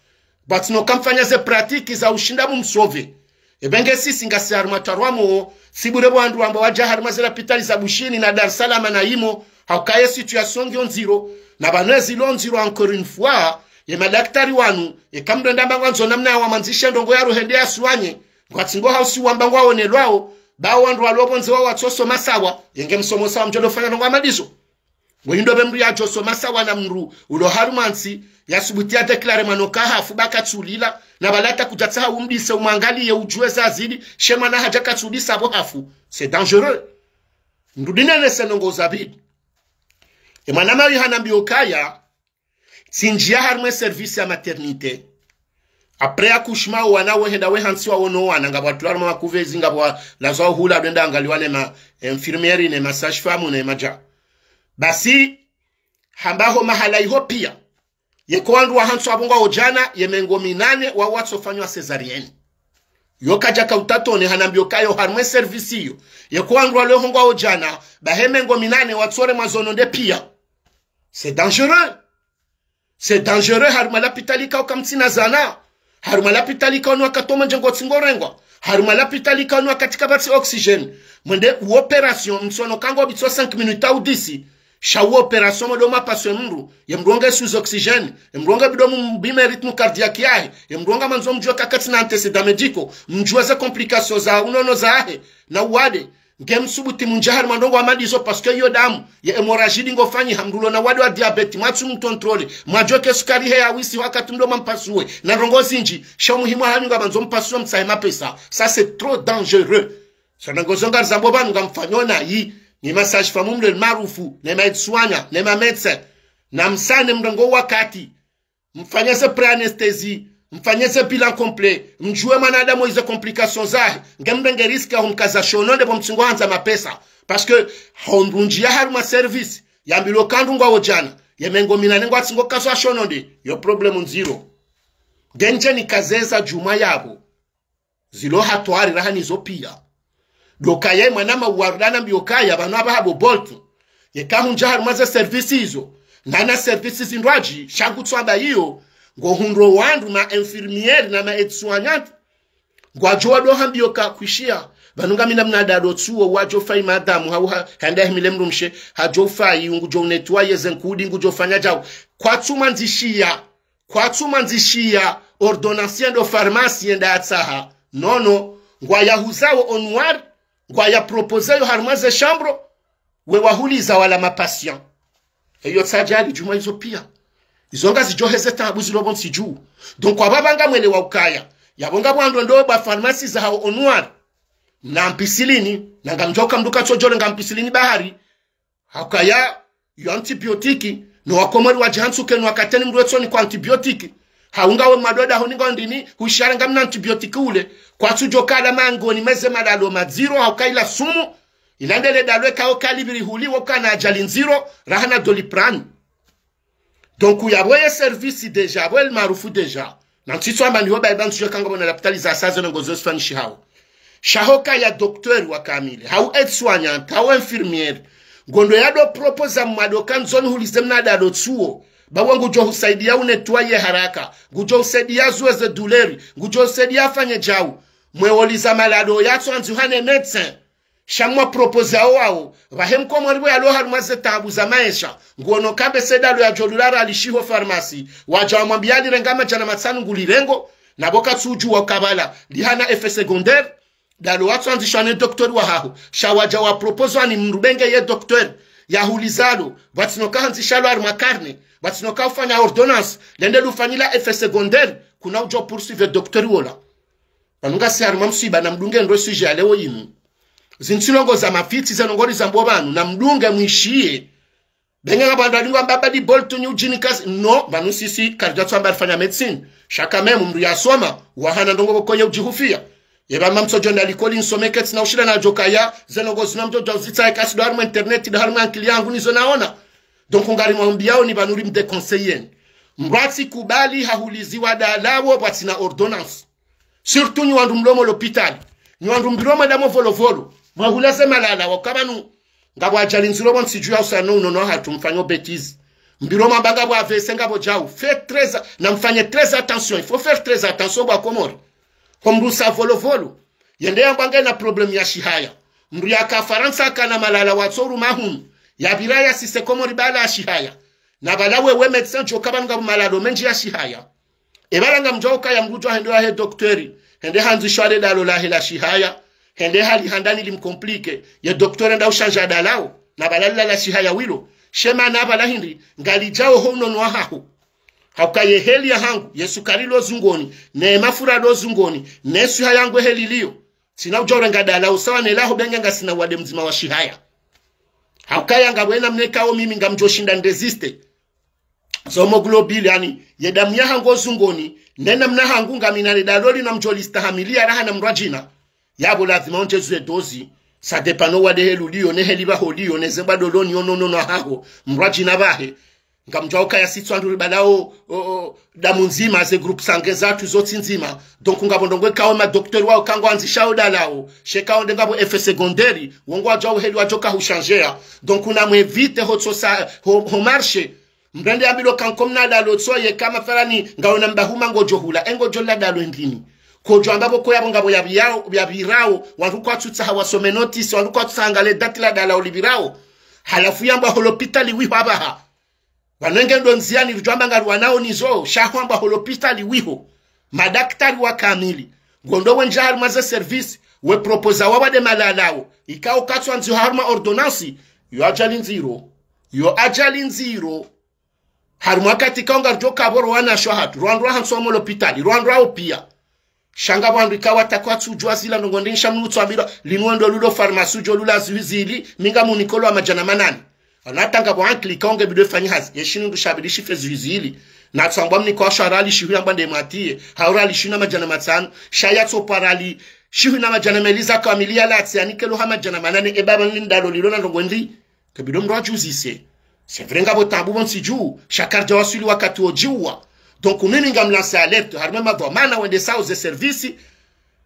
But no kamfanya ze pratique za ushinda mumsopve. Ebe nge sisi ngasi harumwa twarwamo, sibure pvo wandru wamba wadja harumwa ze lapitali za Bushini na Dar es Salaam na imo, hauka ye situation ngiyo ndziro, na pvanu ezilo ndziro encore une fois, ye madaktari wanu, eka mndru enda mba ngwandzo namna ya wamandzishe ndrongoo ya ruhende ya suanye, ngwatsingo hausi wamba ngwaonelwao, ba wandru walo pvondze wao watsosoma sawa, yenge msomo sawa mdjo ndo fanya ndrongoo hama ndizo. Ngwenyi ndo be mndru yadjosoma sawa na mndru ulo harumwa ntsi, yasubuti yadéclaré mwana uka hafu ba katsulila, na pvala hata kudjatsaha umdise umwangaliye udjuwe zazidi, she mwana hadja katsulisa pvo hafu. C'est dangereux. Ndrudi nene ze ndrongoo za pvili. Ye mwanama uyu hanambiya ukaya, tsindjiya harumwa ye service ya maternité. Après accouchement, wo wana wehenda wehantsiwa wono wana, ngapvo watulwa harumwa makuvezi, ngapvo walazwa uhula, wende waangaliwa ne ma infirmière, ne ma sage-femme, ne madja. Basi, hamba ho mahala iho piya. Yeka wandru wahantsiwa pvo ngwao djana, ye mengo minane wao watsofanywa césarienne. Yo kadjaka utatone hanambiya ukaya harumwa ye service iyo. Yeka wandru walo ho ngwao djana, ba he mengo minane watsoremwa zo nonde piya. C'est dangereux. C'est dangereux harumwa lapitali kao kamtsina zana. Harumwa lapitali kao no wakati wo mwenje ngotsi ngorengwa. Harumwa lapitali kao no wakati kapvatsi oxygène. Mwende u opération, mtsono kango bitso cinq minutes au dix. Sha u opération mwendo mapaswe mndru. Ye mndru nge sous oxygène. Ye mndru nge bidi mumbime rythme cardiaque yahe. Ye mndru ngamwandzo mdjuwe ka katsina antécédents médicaux. Mdjuwe ze complications za unono zahe. Na uwade. Nge msubuti mundjiya harumwa ndrongoo hama ndizo parce que iyo damu, ye hémorragie ndi ngofanyiha mndru ulo na uwade wa diabète, mwatsu mcontrôlé, mwadjoke sukari he ya wisi wakati mndru mampasuwe, na ndrongoo zindji, sha umuhimu wahanyu ngamwandzo mpasuwe mtsahe mapesa. Ça, c'est trop dangereux. Ze ndrongoo zo ngarizambo pvanu ngamfanyo nayi, nyi ma sage-femme mlo El Maarouf, ne ma aide-soignante, ne ma médecins, na msane mrenge wakati, mfanye ze pré-anesthésie, mfanye ze bilan complet, mdjuwe mwanadamu ize complications zahe, nge mrenge risque ya humkaza shono nde pvo mtsingo handza mapesa. Parce que hondru ndjiya harumwa service, yambilwa ka wandru ngwao djana, ye mengo minane ngwatsingo kazwa shono nde, yo problème ndziro. Nge ndje nikaze za djumwa yapvo. Zilo hatwari raha nizo piya. Ndo ukaya ye mwanama uwarudi hanambiya ukaya pvanu apvaha pvo Bolt. Yeka hundja harumwa ze service izo. Nana service zindrwadji, sha ngutsamba iyo. Ngohundro wandru ma infirmière na ma aide-soignante. Ngwadjo wado hambiya uka kwishiya. Pvanu ngamina mna dado tsuwo wadjo fayi madamu hau ha, handa himile mdrumshe. Hadjo fayi ngudjo unettoyer ze nkudi ngudjo fanya djau. Kwatsu mwandzishiya. Kwatsu mwandzishiya ordonnance yende o pharmacie yende yatsahe. Non, non. Ngwayahuzao o noir, ngwaya proposé yo harumwa ze chambre, we wahuliza wala ma patient. Eyo tsi ajali djumwa izo piya. Izo ngazidjo heze taabu zilo pvontsi dju. Donc, apvapva ngamwelewa ukaya. Yapvo ngapvo wandru ndo ba pharmacie zahao o noir. Na ampicilline, na ngamdjoka mndru katsodjo renga ampicilline bahari. Haukaya, yo antibiotique, no wakomori wadjihantsuke no wakateni mndru wetsonikwa antibiotique. Haunga we mwadoda honinga ndini, hushara ngamna antibiotique ule. Kwatsudjo kala mangoni meze malalo madziro, hauka ila sumu. Ila ndele dalo ekao kalipviri huli, wokana ajali ndziro, raha na Doliprane. Donc, yapvo ye service déjà, yapvo El Maarouf déjà. Na ntsitso amba niho bayi bantu yo kanga bona lapitali za saze na ngozo sifanyishihao. Sha hukaya docteur wa kamili, hau aide-soignante, hau infirmière, ngondo yado proposa mwana do kandzoni hulize mna dalo tsuo, ba we ngudjo husaidia unettoyer haraka, ngudjo husaidia zuwe ze douleur, ngudjo husaidia afanye djau. Mwe oliza malado yatso andzihwa ne médecin. Sha mwa proposa wo wao, pvahe mkomori pvo yalo harumwa ze taabu za maesha, nguono kambe se dalo yadjo lula ralishiho pharmacie, wadja wamwambia lirenga madjana matsanu ngulirengo, na pvo katsudjuwa ukaya pvala lihana effet secondaire. Dalo watso andzishwa ne docteur wahaho, sha wadja wa proposa ni mndru benge ye docteur, yahulizalo, pvatsina uka handzishalo harumwa carnet, pvatsina uka ufanya ordonnance, lende lufanyila effet secondaire, kuna udjo poursuivre docteur wola. Pvanu ngasi harumwa msiba, na mdunge ndo sujet ya leo inu. Zintsi ndrongoo za mafitsi ze ndrongoo rizambwa pvanu, na mdunge mwishiye. Benge ngapvo wandru walingo amba ba di bol tu nyi udjini kazi. Non, pvanu sisi karidja tsamba rifanya médecine. Sha quand même mndru yasoma, wahana ndrongoo pvoko ye udjihufia. Ye pvanu mtsodjo nda likoli nisome ketsina ushinda nadjo kaya, ze ndrongoo zinu mtsodjo uzitsaha ye kasi ndo harumwa internet, ndo harumwa ankili yangu nizo naona. Donc ngarimwambiao ni pvanu rimdéconseilleni. Mndru atsikubali hahuliziwa dalawo pvwatsina ordonnance. Surtout nyi wandru mlo mo lopitali. Nyi wandru mbilo mwa damo volovolo. Mwahula ze malalawo ka pvanu. Ngapvo ajali ndziro pvo ntsi dju ya usana unono hatru mfanyo bêtise. Mbilo mwamba ngapvo A V C ngapvo djau. Faites très a-, na mfanye très attention. Il faut faire très attention bo Wakomori. Ho mndru usa volovolo. Yende yamba ngena problème ya shihaya. Mndru yaka Farantsa kana malalawo watso uruma hunu. Yapvira yasise Komori pvala ya shihaya. Na pvala wewe médecin djo ka pvanu ngapvo malalawo mendji ya shihaya. Epvala ngamdjuwa ukaya mndru udjo hende wahe docteur, hende handzishwa le dalo lahe la shihaya, hende hali handani limcompliqué, ye docteur enda ushanja dalawo, na pvala lila la shihaya wilo. She mana pvala hindri, ngalidjao ho unono wahaho. Hauka ye heli yahangu, ye sukari lo zungoni, ne mafura lo zungoni, ne swiha yangu heli liyo. Tsina udjo urenga dalawo sawa ne laho benge ngasina wade mdzima wa shihaya. Haukaya ngapvo ye namna ikao mimi ngamdjo shinda nirésisté. Zo hémoglobine, yaani, ye damu yahangu ho zungoni, ne namna hangu ngamina le dalo linu ngamdjo listahamili ya raha na mndru adjina. Yapvo lazima ondjeze ze dozi. Ça dépend no wade heli uliyo, ne heli pvaho liyo, ne ze mbwa doloni, ono nono haho, mndru adjina pvahe. Ngamdjuwa ukaya sisi wandru ribalawo, o, o, damu ndzima, ze groupe sanguin zatru zotsi ndzima. Donc ngapvo ndrongoo ikao ma docteur wao ka ngwandzishao dalawo. She kao nde ngapvo effet secondaire, wo ngwadjuwao heli wadjo ka hushanjea. Donc na mwévité ho tso sa, ho, ho marché. Mrende yambilwa ka nko mna dalo tso ye ka mathalani, ngawe na mbahuma ngodjo hula, e ngodjo la dalo ndrini. Kodjo amba pvoko yapvo ngapvo yapviyawo, yapvirao, wandru kwatsutsaha wasome notice, wandru kwatsutsaha wangaliye date la dalawo lipvirao. Halafu yambwa ho lopitali wiho apvaha. Pvanu nge ndo ndziani ridjo amba ngariwanao nizo, sha hwambwa ho lopitali wiho. Madaktari wa kamili. Ngondo wendja harumwa ze service, we proposa wawade malalawo. Ikao katsu andzihwa harumwa ordonnance, yo ajali ndziro. Yo ajali ndziro. Harumwa wakati ikao ngaridjo ka pvo ro wanashe hatru, ro wandru wahantswa mo lopitali, ro wandru wao piya. Sha ngapvo wandru ikao wataka watsudjuwa zila ndrongoo ndrini sha mnu utsoambilwa, linu wendo lulo pharmacie udjo lula zihwi zili, mi ngamunikolo wa madjana manane. Ana tanga pvo ankili ikao nge bidi ifanye hazi, ye shinu ndru sha bidi shife zihwi zili. Na tsambwa mniko wa sha rali shihwi yambwa nde mwatiye, hau rali shihwi na madjana matsanu, sha yatso pva rali shihwi na madjana meli za kamili ya latsi, yanikelo ha madjana manane, e baba ni ndalo lilo na ndrongoo ndri. Ke bidi mndru adjuzise. C'est vrai ngapvo taabu pvo ntsi dju, sha karidja waswili wakati wo djiwa. Donc mimi ngamlance alerte, harumwa madhwamana wendesao ze service,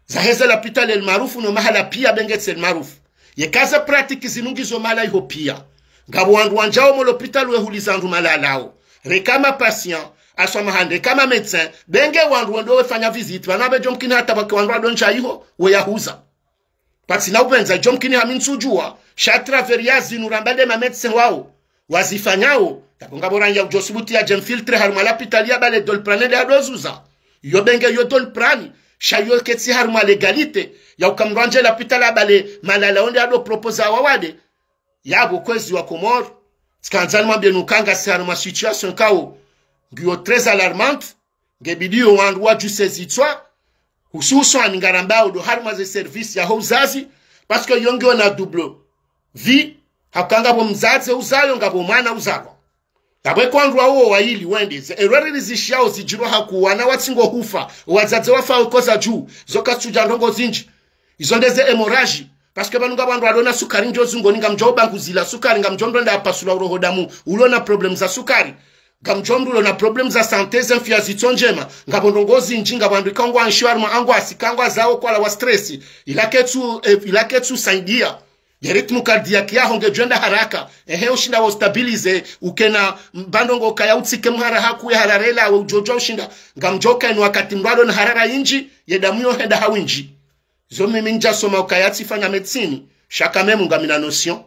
zaheze lapitali El Maarouf no mahala piya benge tsi El Maarouf. Yeka ze pratique zinu ngizo mahala iho piya. Ngapvo wandru wandjao mo lopitali wehuliza wandru malalawo. Reka ma patient, aswa mahande kama médecin, benge wandru wendo wefanya visite, pvanu apve djo mkini hata pvwake wandru wado ndja iho, weyahuza. Pvatsina upvendza, djo mkini hami ntsudjuwa, sha à travers ya zinu ramba nde ma médecin wao, wazifanyao, yapvo ngapvo ranya udjo subuti yadje mfiltre harumwa lapitali yabale Doliprane nde ado zuza. Yo benge yo Doliprane, sha yo ketsi harumwa légalité, ya uka mndru andje lapitali yabale malalawo nde ado proposa wawade. Yapvo kwezi Wakomori, tsikandza nimwambiye nuka ngasi harumwa situation ikao ngiyo très alarmante, nge bidi yo wandru wadjuse zitswa, hususwani ngarambao ndo harumwa ze service yaho uzazi, parce que yo ngiyo na double vie, hauka ngapvo mdzadze uzayo, ngapvo mwana uzalwa. Yapvo eka wandru wawo wayili wende, ze erreur rizishiyao zidjirwa hakuu wana watsi ngo hufa, wadzadze wafa ukoza dju, zo katsudja ndrongoo zindji. Izo nde ze hémorragie. Parce que pvanu ngapvo wandru walo na sukari ndjo zungoni ngamdjo ubanguzila sukari ngamdjo ndronda apasula uroho damu, ulo na problème za sukari. Ngamdjo mndru ulo na problème za santé, ze mfi yazitso ndjema. Ngapvo ndrongoo zindji, ngapvo wandru ikao ngwaenshio harumwa angoisse, ikao ngwazao hwalawa stress. Ila ketsu, eh, ila ketsu saidia. Ye rythme cardiaque yaho ngedjo enda haraka. Ehe, ushinda wo stabiliser, ukena mba ndrongoo kaya utsike mhara haku ye harara ila we udjo djuwa ushinda. Ngamdjo kaeni wakati mndru alo na harara indji, ye damu yo henda ha windji. Zo mimi ndjasoma ukaya tsifanya médecine, sha quand même ngamina notion.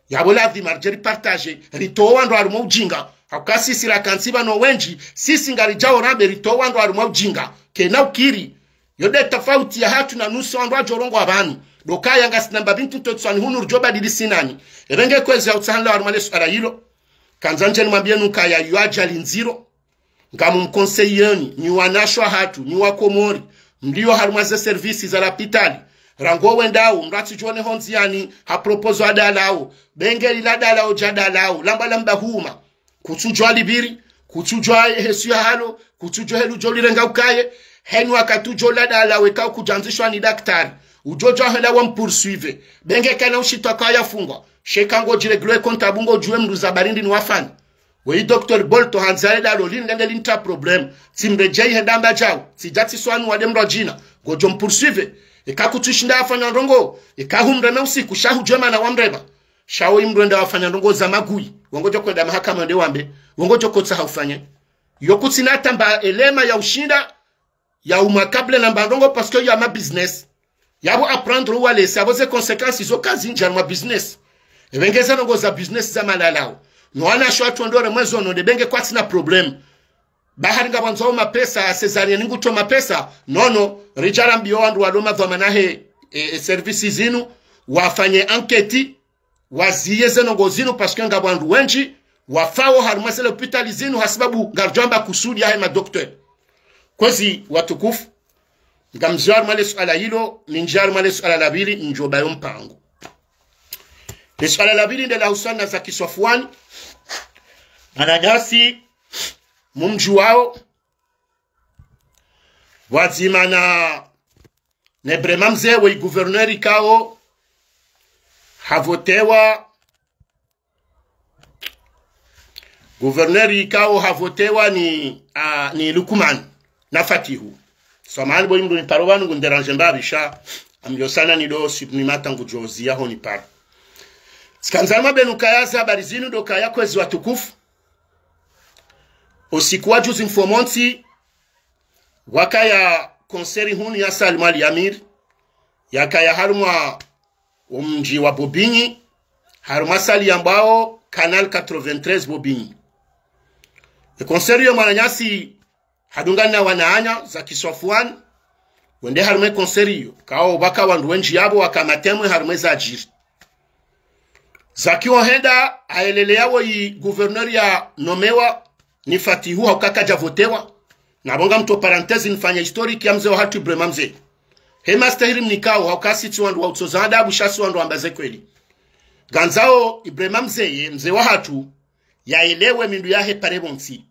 Yapvo ladhima ridje ripartager, ritowe wandru harumwa ujinga. Hauka sisi rakantsi pvanu wendji, sisi ngaridjao rambe ritowe wandru harumwa ujinga. Kena ukiri. Yo nde tafauti yahatru na nusu wandru wadjo rongoa pvanu. Ndo ukaya ngasina mbapvi ntsu ntsoni hunu ridjo badili sinani. Epvenge kwezi ya utsaha nla harumwa le suala lilo. Kandza ndje nimwambiyeni ukaya yo ajali ndziro. Ngamu mkonseyeni, nyi wanashe wahatru, nyi wa Komori, mlio harumwa ze service za lapitali, rangu wendao, mndru atsidjo one ho ndziani, ha proposer dalao, benge lila dalao dja dalao, lamba lamba huma, kutsudjuwa libiri, kutsudjuwa he su ya halo, kutsudjuwa helu djo lirenga ukaye, heni wakati udjo la dalao eka kudjandzishwa ni daktari, udjo djuwa hela wa mpoursuivre, benge kana ushitwa kaya fungwa, sheka ngodjirégler compte abu ngodjuwe mndru za barindi ni wafani. Weyi Docteur Bolto handza ye dalao lini lende lintra problème. Tsimredjeyi he ndamba djao. Tsidja tsiswanu wade mndru wa djina. Ngodjo mpoursuivre. Eka kutsushinda afanya ndrongoo. Eka humreme usiku. Sha hudjuwe mana wamrema. Sha woyi mndru enda wafanya ndrongoo za magui. Wo ngodjo kwenda mahakama wende wambe. Wo ngodjo kotsaha ufanye. Yo kutsina tamba elema ya ushinda ya umwakable na mba ndrongoo parce que ya ma business. Yapvo apprendre ou laisser, yapvo ze conséquences zo kazindji harumwa business. Epvenge ze ndrongoo za business za malalao. No wanashe watrondore mwezo no nde benge kwatsina problème. Bahari ngapvandzao mapesa, césarienne ngutowa mapesa. Non, non. Ridja rambiyo wandru walo madhwamana he, e, e, service zinu. Wafanye enquête. Waziye ze ndrongoo zinu, parce que ngapvo wandru wendji wafao harumwa ze lapitali zinu, hasibabu ngaridjo amba kusudi yahe ma docteur. Kwezi watukufu, ngamzio harumwa le suala lilo, nindjie harumwa le suala la pvili, ndjo bayo mpango. Le suala la pvili nde la husana Zaki Swafuani, mwananyasi, mumdjuwao, pvwadzima na ne Brema Mze weyi gouverneur ikao havotewa, gouverneur ikao havotewa ni, a, ni Lukuman na Fatihu. Samahani bo imndru niparo pvanu ngu ndéranger mbapvi sha, ambiyo sana ni do sipni mata ngudjo ziya ho niparo. Tsikandza nimwambeni ukaya ze habari zinu ndo kaya kwezi watukufu. Usiku wa juzi mfumontsi, wakaya concert hunu ya Salim Ali Amir, yakaya harumwa omdji wa Bobigny, harumwa salle yambwao Canal quatre-vingt-treize Bobigny. E concert yo mwananyasi hadungana na wananya Zaki Swafuani, wende harumwa e concert yo, kao pvwaka wandru wendji yapvo waka matemwe harumwa eza djiri. Zaki ohenda, haeleleya woyi gouverneur ya nomewa ni Fatihu hauka kadja votewa. Napvo ngamtso parenthèse nifanye historique ya mze wahatru Ibrema Mze. He mastehiri mnikao hauka sitsi wandru wa utsoza adabu sha si wandru wamba ze kweli. Ngandzao Ibrema Mze ye mze wahatru yaelewe mindru yahe pare pvontsi.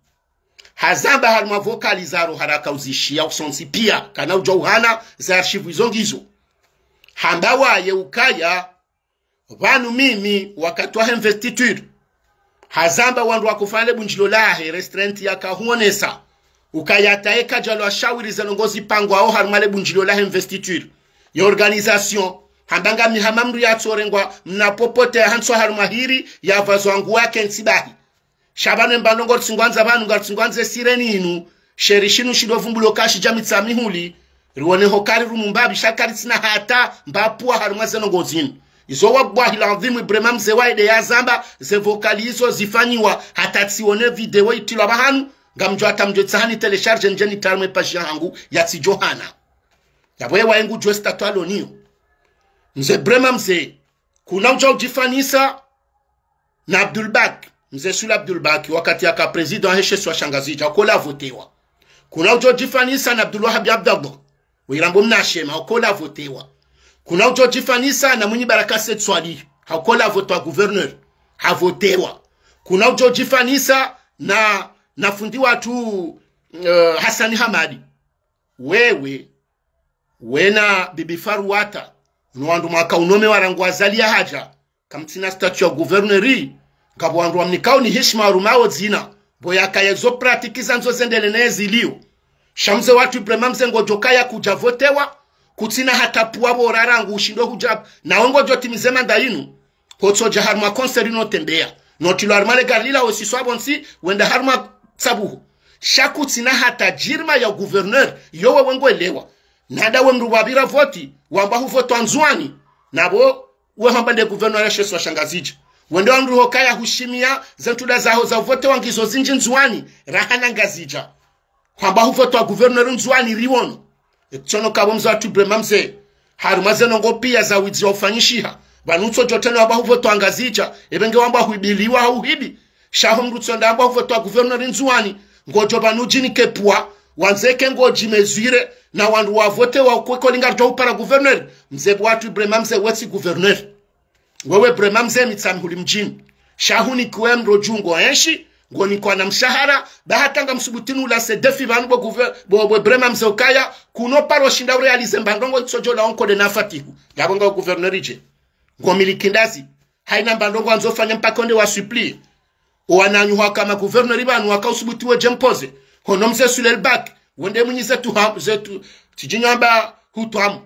Hazamba harumwa vocal zaro haraka uzishiya usontsi piya, kana udjo uhana ze archive izo ngizo. Hamba waye ukaya, pvanu mimi wakati wahe investiture. Hazamba wandru wakofanya le bundjilio lahe, restaurant yaka huonesa. Ukaya hata ye kadjalo ashawiri ze ndrongoo zipangwao harumwa le bundjilio lahe investiture. Ye organisation, hamba ngami hama mndru yatsorengwa mna popote ya hantswa harumwa hiri, ya pvazwa nguo yake ntsi bahi. Sha pvanu emba ndrongoo ritsingwandza pvanu, ngaritsingwandze sireni inu. Sheri shinu shindo vumbulo kashi dja mitsa mihuli. Riwone ho kari rumu mbapvi sha karitsina hata mbapvwa harumwa ze ndrongoo zinu. Izo wallahi ladhimu Ibrema Mze waye nde yazamba, ze vocal izo zifanyiwa, hata tsiwone video itilwa pvahanu, ngamdjo hata mdjo tsaha ni télécharger ndje nitrie harumwa e page yahangu, yatsidjo hana. Yapvo ye waye ngudjuwe statut alo niyo. Mze Ibrema Mze, kuna udja udjifanisa na Abdoulbak, Mze Soula Abdoulbak, wakati yaka président he she isiwa sha Ngazidja, hauka ola avotewa. Kuna udjo djifanisa na Abdoulwahab Abdallah, weyi rambo mna shema, hauka ola avotewa. Kuna udjo djifanisa na Mwinyi Baraka Said Soilihi, hauka ola avotewa gouverneur, havotewa. Kuna udjo djifanisa na, na fundi watru, eh, Hassani Hamadi. Wewe, wena Bibi Faruata, no wandru mwaka unomewa rangu Azali yahadja, kamtsina statut ya gouverneur, ngapvo wandru wamnikao ni hishima warumao dzina, Pvo yakaya zo pratique zandzo zendelee ne zilio. Sha mze watru Ibrahima Mze ngodjo kaya kudja votewa, kutsina hata pvwa pvo rarangu ushindo hudja, nawe ngodjo timize manda yinu. Hotsodja harumwa conseil no tembea. No tilwa harumwa le gari lila wesiswa pvontsi, wenda harumwa tsabuho. Sha kutsina hata djirma ya gouverneur, yo wewe ngwelewa. Nada we mndru wapvira voti, wamba huvotwa Ndzuani. Na pvo, we hamba nde gouverneur ya she isiwa sha Ngazidja. Wende wa mndru hokaya hushimia, ze ntrunda zaho za votewa ngizo zindji Ndzuani, raha na Ngazidja. Hamba huvotwa gouverneur Ndzuani riwono. Etsono kapvo mze watru Ibrahima Mze. Harumwa ze ndrongoo pia za widzi wa ufanyishiha. Pvanu utsodjo tsena wamba huvotwa Ngazidja. Ebe nge wamba huibiliwa hau hibi. Sha ho mndru tsonda wamba huvotwa gouverneur Ndzuani. Ngodjo pvanu djinike pvwa. Wandze ke ngodji mesure. Na wandru wavotewa ukweko linga ridjo hupara gouverneur. Mze watru Ibrahima Mze wetsi gouverneur. Wewe Ibrahima Mze Mitsamihuli mdjini. Sha hunikiwe mndru dju ngo enshi, ngonikwa na mshahara, ba hata ngamsubutu nulance défi pvanu pvo gouver-, pvo, pvo Ibrahima Mze ukaya, kuno paro shinda uréaliser mba ndrongoo itsodjo la onkode na Fatihu. Yapvo nga gouverneur idje. Ngomiliki ndazi. Haina mba ndrongoo wandzo fanya mpaka onde wa supplier. Owananyaho waka ma gouverneur pvanu waka usubutu wedje mpoze. Hono mze Sulel Bak. Wende mwinyi zetu ham-, zetu, tsidjinyo amba hutwamu.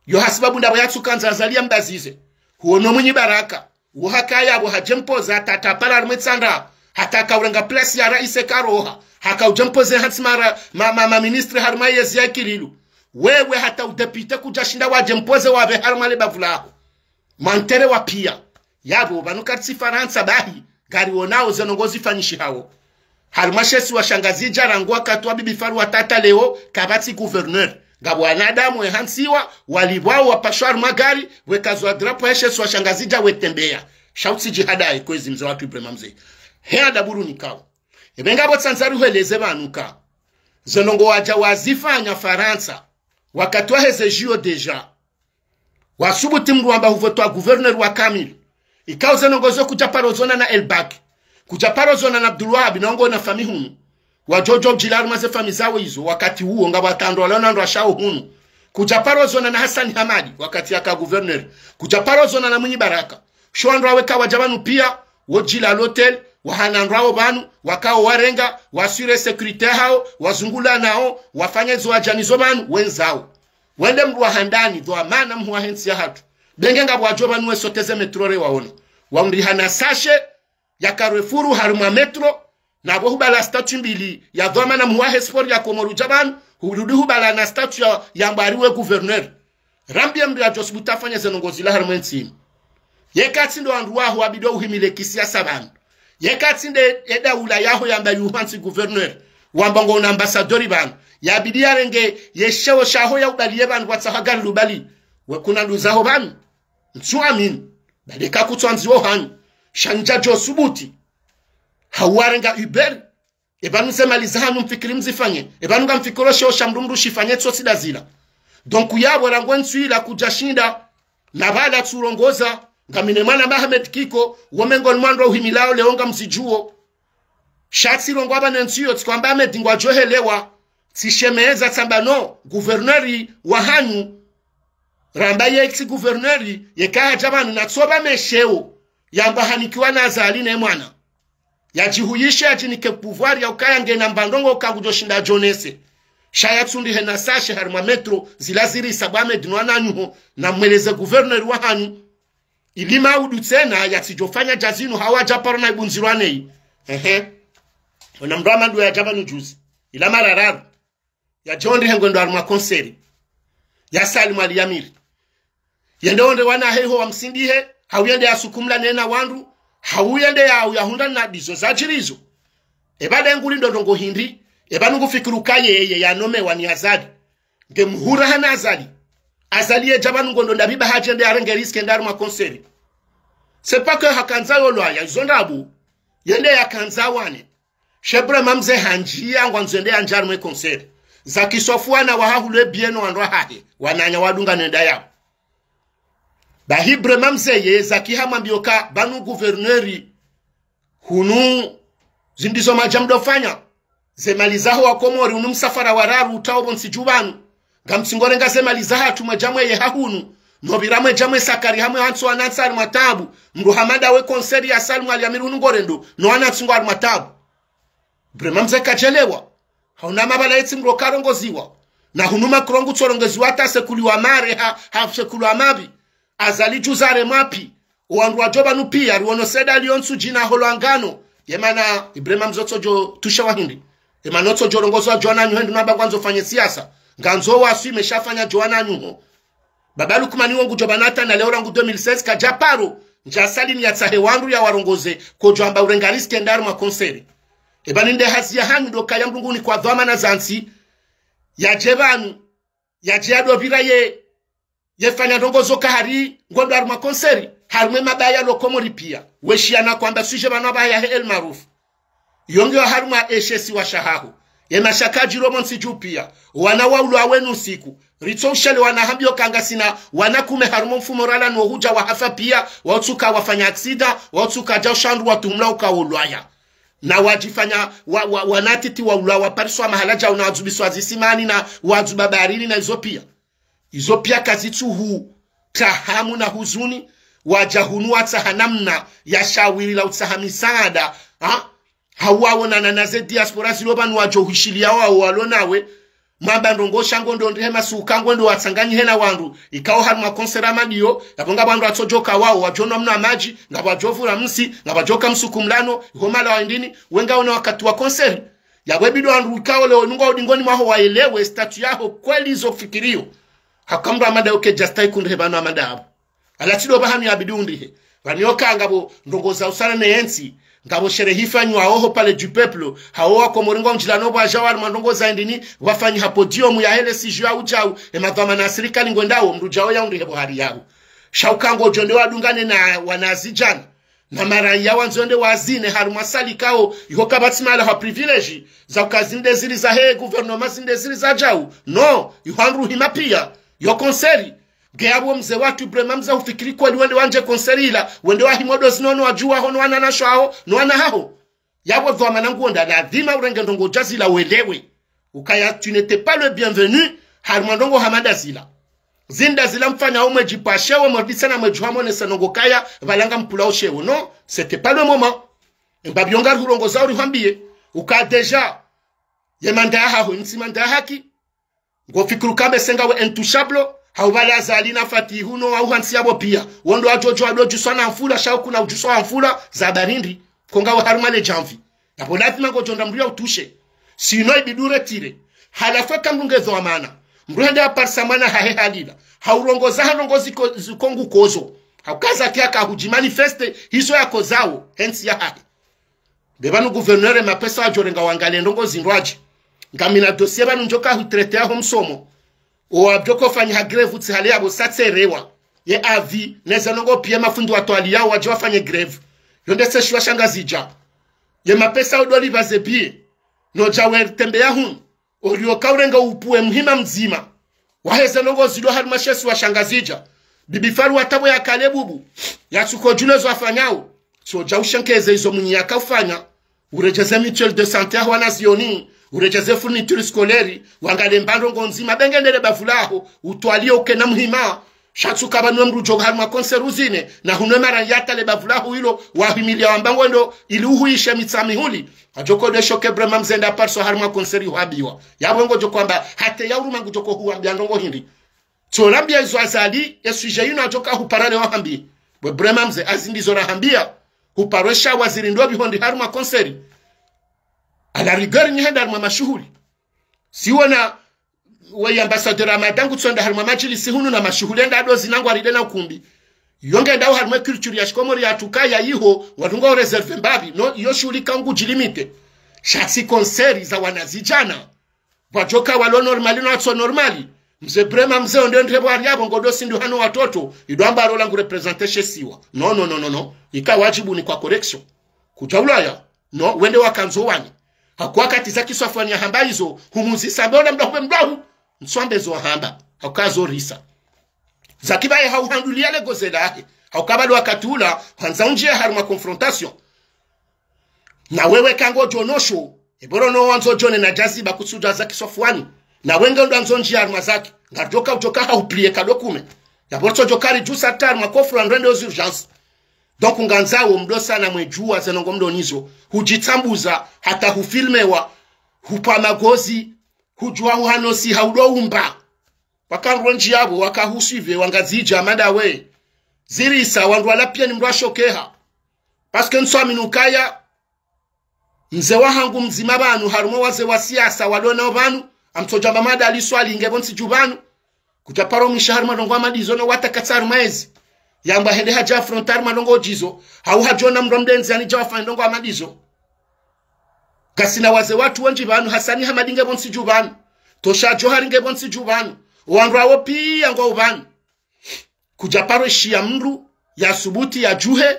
Yo hasibabu ndapvo yatsukandza Azali yambazize. Huono Mwinyi Baraka. Wo hakaya pvo hadje mpoza hata hata pvala harimwa itsandra. Hata haka urenga place ya raisi karoha. Haka udje mpoze hantsi mara, ma, ma, ma ministre harimwa yezi ya Ikililu. Wewe hata udepite kudjashinda wadje mpoze wapve harimwa le bavu laho. Mwantere wa pia. Yapvo, pvanu karitsi Farantsa bahi, ngarionao ze ndrongoo zifanyishihao. Harimwa she isiwa sha Ngazidja rangu wakati wa Bibi Faru wa tata leo, kapvatsi gouverneur. Ngapvo wanadamu wehantsiwa, walipvwao wapashwa harimwa gari, wekazwa drapo ya she isiwa sha Ngazidja wetembea. Sha utsidjihadaye kwezi mze watru Ibrahima Mze. He adabu runikao. Ebe ngapvo tsandza rihweleze pvanu ka. Ze ndrongoo wadja wazifanya Farantsa. Wakati waheze J O déjà. Wasubuti mndru wamba huvotwa gouverneur wa kamili. Ikao ze ndrongoo zo kudja paro zona na Elbak. Kudja paro zona na Abdulwahab na ongo na fami hunu. Wadjodjo udjila harumwa ze fami zawo izo, wakati uwo ngapvo wandru wala na wandru washao hunu. Kudja paro zona na Hassan Hamadi, wakati yaka gouverneur. Kudja paro zona na Mwinyi Baraka. Sho wandru wawe kawadja pvanu pia, wodjila l'hôtel, wahana wandru wawo pvanu, wakao warenga, waswire sécurité hao, wazungula nao, wafanye zo wadja nizo pvanu, wendza wo. Wende mndru wa handani, dhwamana mhuu wahe ntsi yahatru. Be nge ngapvo wadjo pvanu wesoteze métro rewaone. Waundriha na sachet ya Carrefour harimwa métro, na pvo hubala statut mbili ya dhwamana mhuu wahe sport ya Komori udja pvanu, hurudi hubala na statut ya, ya mbari we gouverneur. Rambiye mndru yadjosubutu afanye ze ndrongoo zila harimwa entsi inu. Yeka tsi ndo wandru waho wabidi uhimile kisiasa pvanu. Yeka tsi nde edaula yaho yamba yuhantsi gouverneur, wamba ngo una ambassadeur pvanu. Yabidi yarenge ye sheo shaho ya ubaliye pvanu pvwatsaha gari lubali. We kuna nduzaho pvanu. Ntsu amini. Bali ka kutsu andziwa hanyu. Sha ndjadjo subuti. Hau warenga Uber. Epvanu ze mali zahanyu mfikiri mzifanye. Epvanu ngamfikiro sheo sha mndru mndru shifanye tso tsi ndazila. Donc yapvo rangu entsu ila kudjashinda. Na pvala tsurongoza. Ngamina mwana Mohamed Kiko. Wo mengoni mwa wandru uhimilao leo ngamzidjuo. Sha tsirongoa pvanu entsi yo tsikwamba Ahmed ngwadjohelewa. Tsishemeza tsamba no. Gouverneur wahanyu. Ramba ye ex-gouverneur, yeka hadja pvanu natsoba mesheo, yamba hanikiwa na Azali ne mwana. Yadjihuyishe yadjinike pouvoir ya ukaya ngena mba ndrongoo ka ngudjoshinda djonese. Sha yatsundrihe na sachet harimwa métro, zila ziri isabwa Ahmed no wananyaho, na mweleze gouverneur wahanyu. Ili maudu tsena yatsidjofanya dja zinu hawa dja paro na ibundzirwa neyi. Ehe. Ona mndru wa mandu yadja pvanu juzi. Ila mara raru. Yadjo ondrihe ngwendo harimwa concert ya Salim Ali Yamir. Yende ondre wana heho wamsindihe, hau yende yasukumla nena wandru, hau yende ya, yahundra na ndizo zadjirizo. Eba de nguli ndo ndrongoo hindri, eba nungu fikiru ka yeye yanomewa ni Azali. Nge mhura hana Azali. Azali yedja pvanu ngo ndo ndabiba hadje nde yarenge risque nde harimwa concert. C'est pas que hakandza yolwa ya izo ndrabo. Yende yakandza wane. She Ibrahima Mze handjiya ngwandzo ende yandjari mwe concert. Zaki swafu wana wahahu le bieno wandru wahahe. Wananya wadunga nenda yapvo. Bahi Ibrahima Mze ye Zaki hamwambiyo ka pvanu gouverneur. Hunu zindizo madja mdofanya. Ze mali zaho wa Komori hunu msafara wa raru utrao pvontsi dju pvanu. Ngamtsingorenga ze mali zahatru mwedja mweye hahunu. Nopvira mwedja mwe sakari hamwe hantsi wanantsi harimwa tabu. Mndru hamada we concert ya Salim Ali Yamir hunu ngorendo. No wanantsi ngo harimwa tabu. Ibrahima Mze kadjelewa. Hauna mabala yetsi mdru karongoziwa. Na hunu Macron ngutsorongoziwa hata sekuliwa mare ha, ha sekuliwa mabi. Azali djuza haremwa pi. Owandru wadjo pvanu pia, riwono seda liyo ntsu djina holo angano. Yemana, Ibrahima Mze otsodjo tusha wahindri. Yemana otsodjo rongoza wadjo wananyaho hindri namba ngwandzo fanye siasa. Ngandzo waswi meshafanya djo wananyaho. Baba Lukmani wo ngudjo pvanu hata na leo rangu deux mille seize kadja paro. Ndja salini yatsahe wandru yawarongoze. Kodjo amba urenga risque enda harumwa concert. Eba ninde hazi yahanyu ndo kaya mdru nguni kwa dhwamana za ntsi. Yadje pvanu. Yadje yadopvira ye. Yefanya ndrongo zo kahari ngondo harumwa concert. Harumwa mabaya lo Komori pia. Weshiya na kwamba suje pvanu pvaya he El Maarouf. Yonge wa harumwa eshesiwa shahaho. Ye mashaka djiro montsi dju pia. Wana waulwa wenu usiku. Ritso ushele wana hambio kanga sina wana kume harumwa mfumo rala no hudja wahafa pia. Wautsuka wafanya aksida. Wautsuka dja ushandru watuhumla uka ulwaya. Na wadjifanya wa, wa, wanatiti waulwa wapariswa mahala djau na wadzubiswa zisimani na wadzuba baharini na izo pia. Izo pia kazitsuhu trahamu na huzuni, wadja hunu watsaha namna ya shawiri la utsaha misaada, ha? Hawawonana na ze diaspora zilo pvanu wadjo hwishiliya wawo walo nawe, mwamba ndrongo sha ngondo ndrihe masuka ngondo watsanganyihe na wandru, ikao harumwa concert amadiyo, yapvo ngapvo wandru watsodjoka wawo, wadjonwa mna madji, ngapvo wadjovura msi, ngapvo wadjoka msuku mlano, iho mala wa indini, wenga wona wakati wa concert. Yapvo ibidi wandru ikao leo nunga udingoni mwaho waelewe statut yaho kweli zo fikiriyo. Haka mdru amada yoke djasta ikundrihe pvanu amada apvo. Ala tsido pvahanu yabidi undrihe. Pvanu yoka ngapvo ndrongo za usana ne yentsi. Ngapvo sherehe ifanywa oho Palais du Peuple. Hawo wa Komori ngwa undjila no pvwaja wa harumwa ndrongo za indini. Wafanyi ha podium ya hele siju ya udjau. Emadhwamana ya sirikali ngwendao mdru djao ya undrihe pvo hari yao. Sha uka ngodjo nde wadungane na wanazidjana. Na maraya wandzo nde wazine harumwa salle ikao, iho kapvatsi mahala ha privilège, za uka zinde zili zahe gouvernement zinde zili za djau. No, iho wandru hima pia, yo concert. Nge yapvo mze watru Ibrahima Mze hufikiri kweli wende wandje concert ila, wende wahimo ndo zinono wadjuwa ho no wananyasho haho, no wana haho. Yapvo dhwamana nguonda ladhima urenge ndrongo dja zila welewe. Ukaya tu n'étais pas le bienvenu, harumwa ndrongo hama nda zila. Zinda zila mfanya omwe djipashewe mordisa na mwe djuha monesa ndrongo kaya, pvalanga mpula oshewe. Non, c'était pas le moment. Mbapvi yo ngari hurongoza uri hwambiye. Uka déjà. Ye manda yahaho, ntsi manda ya haki. Ngofikiri uka mbe senga we intouchable. Hau pvala Azali na Fatihu no, hau hantsi yapvo pia. Wondo wadjodjo wadjodjuswa na mfula, sha ukuna udjuswa wa mfula, za barindi. Konga we harumwa le djamvi. Yapvo lazima ngodjo ndra mdru ya utushe. Sinon ibidi uretire. Halafu eka mdru nge dhwamana. Mdru hende aparisa mwana hahe halila. Haurongoza ha ndrongo ziko, ziko ngukozo. Haukaza kia ka hudji manifeste, hizo yakozao, he ntsi yahahe. Be pvanu gouverneur mapesa wadjorenga wangale ndrongo zindrwadji. Ngamina dossier pvanu ndjoka hutraité yaho msomo. Owabdjoko fanyiha grève utsi hale yapvo satserewa. Ye avis, neza ndrongo pia mafundi watwaliyao wadje wafanye grève. Yo nde seshiwa sha Ngazidja. Ye mapesa udoli pvaze pia. No dja wertembeya hunu. Olio kaurenga upuwe muhima mdzima. Waheze ndrongo zilo harumwa shesiwa sha Ngazidja. Bibi Faru watapvo yakale bubu. Yatsuko djule zo afanyao. Sodja ushenkeze izo mwinyi yakaufanya. Uredjeze mutuelle de santé yaho wanazioni. Uredjeze fourniture scolaire. Wangale mba ndrongo ndzima be ngendele bavu laho. Utwaliye ukena muhima. Sha tsuka pvanu we mdru djo harumwa concert uzine. Na hunwe mara yatale bavu laho ilo. Wahimiliya wamba ngwendo ili uhuishe mitsa mihuli. Adjoko desho ke Ibrahima Mze nda apariswa harumwa concert iho abiwa. Yapvo ngodjo kwamba hata ya uruma ngudjoko huwambia ndrongo hindri. Tsorambia izo Azali, ye sujet yinu adjoka hupara leo hambi. Bwe Ibrahima Mze azindizo rahambia. Huparwe sha waziri ndo pviho ndi harumwa concert. À la rigueur nyi henda harumwa mashuhuli. Siwona we ambassadeur Ramadan ngutsonda harumwa madjilisi hunu na mashuhuli enda ado zinangwa ride na ukumbi. Yo ngendao harumwa culture ya shikomori ya tukaya iho, wadunga o réserve mbapvi, no, iyo shuhuli ka ngudjilimite. Sha tsi concert za wanazidjana. Pvwadjoka walo normal no watso normal. Mze Ibrahima Mze onde ndepvo ari yapvo ngodo sindu hano watoto, ido amba arola ngu représenter shesiwa. Non, non, non, non, non. Ika wadjibu ni kwa correction. Kudja ulaya. No, wende wakandzo wani. Hakuwa wakati Zaki Swafwani yahamba izo, humuzisa mbe ona mdahu be mdahu. Ntswambe zo wahamba. Hakuka zo risa. Zaki baye hauhandulia le goze lahe. Hauka pvalo wakati ula, handza undjie harumwa confrontation. Na wewe ka ngodjo nosho, eboro no wandzo djone na djaziba kutsudja Zaki Swafwani. Na wenge ndo andzo ndjia harumwa Zaki. Ngaridjoka udjoka haupliye kado kume. Yapvo ritsodjoka ridjusa ta harumwa kofra ndrende aux urgences. Donc ngandzao mdo sana mwedjuwa ze ndrongoo mdo nizo. Hudjitsambuza, hata hufilmewa, hupva magozi, hudjuwa huhanosi, haudo umba. Waka ndrondji yapvo, waka husuive, wangazidja madawe. Zirisa, wandru wala piya ni mdru ashokeha. Parce que ntsuamini ukaya, mze wahangu mdzima pvanu, harumwa waze wa siasa, walo nao pvanu, amtsodjamba mada aliswali nge pvo ntsi dju pvanu. Kudja paro mwisha harumwa ndrongoo wa madizo no watakatsa harumwa ezi. Yamba hende hadja affronter harumwa ndrongoo djizo. Hau hadjona mdru mdendzi anidja wafanya ndrongoo wa madizo. Ngasina waze watru wendji pvanu, Hasani Hamadi nge pvo ntsi dju pvanu. Tosha Djohari nge pvo ntsi dju pvanu. Wandru wawo piya ngwao pvanu. Kudja paro shiya mdru, ya subuti, ya djuhe,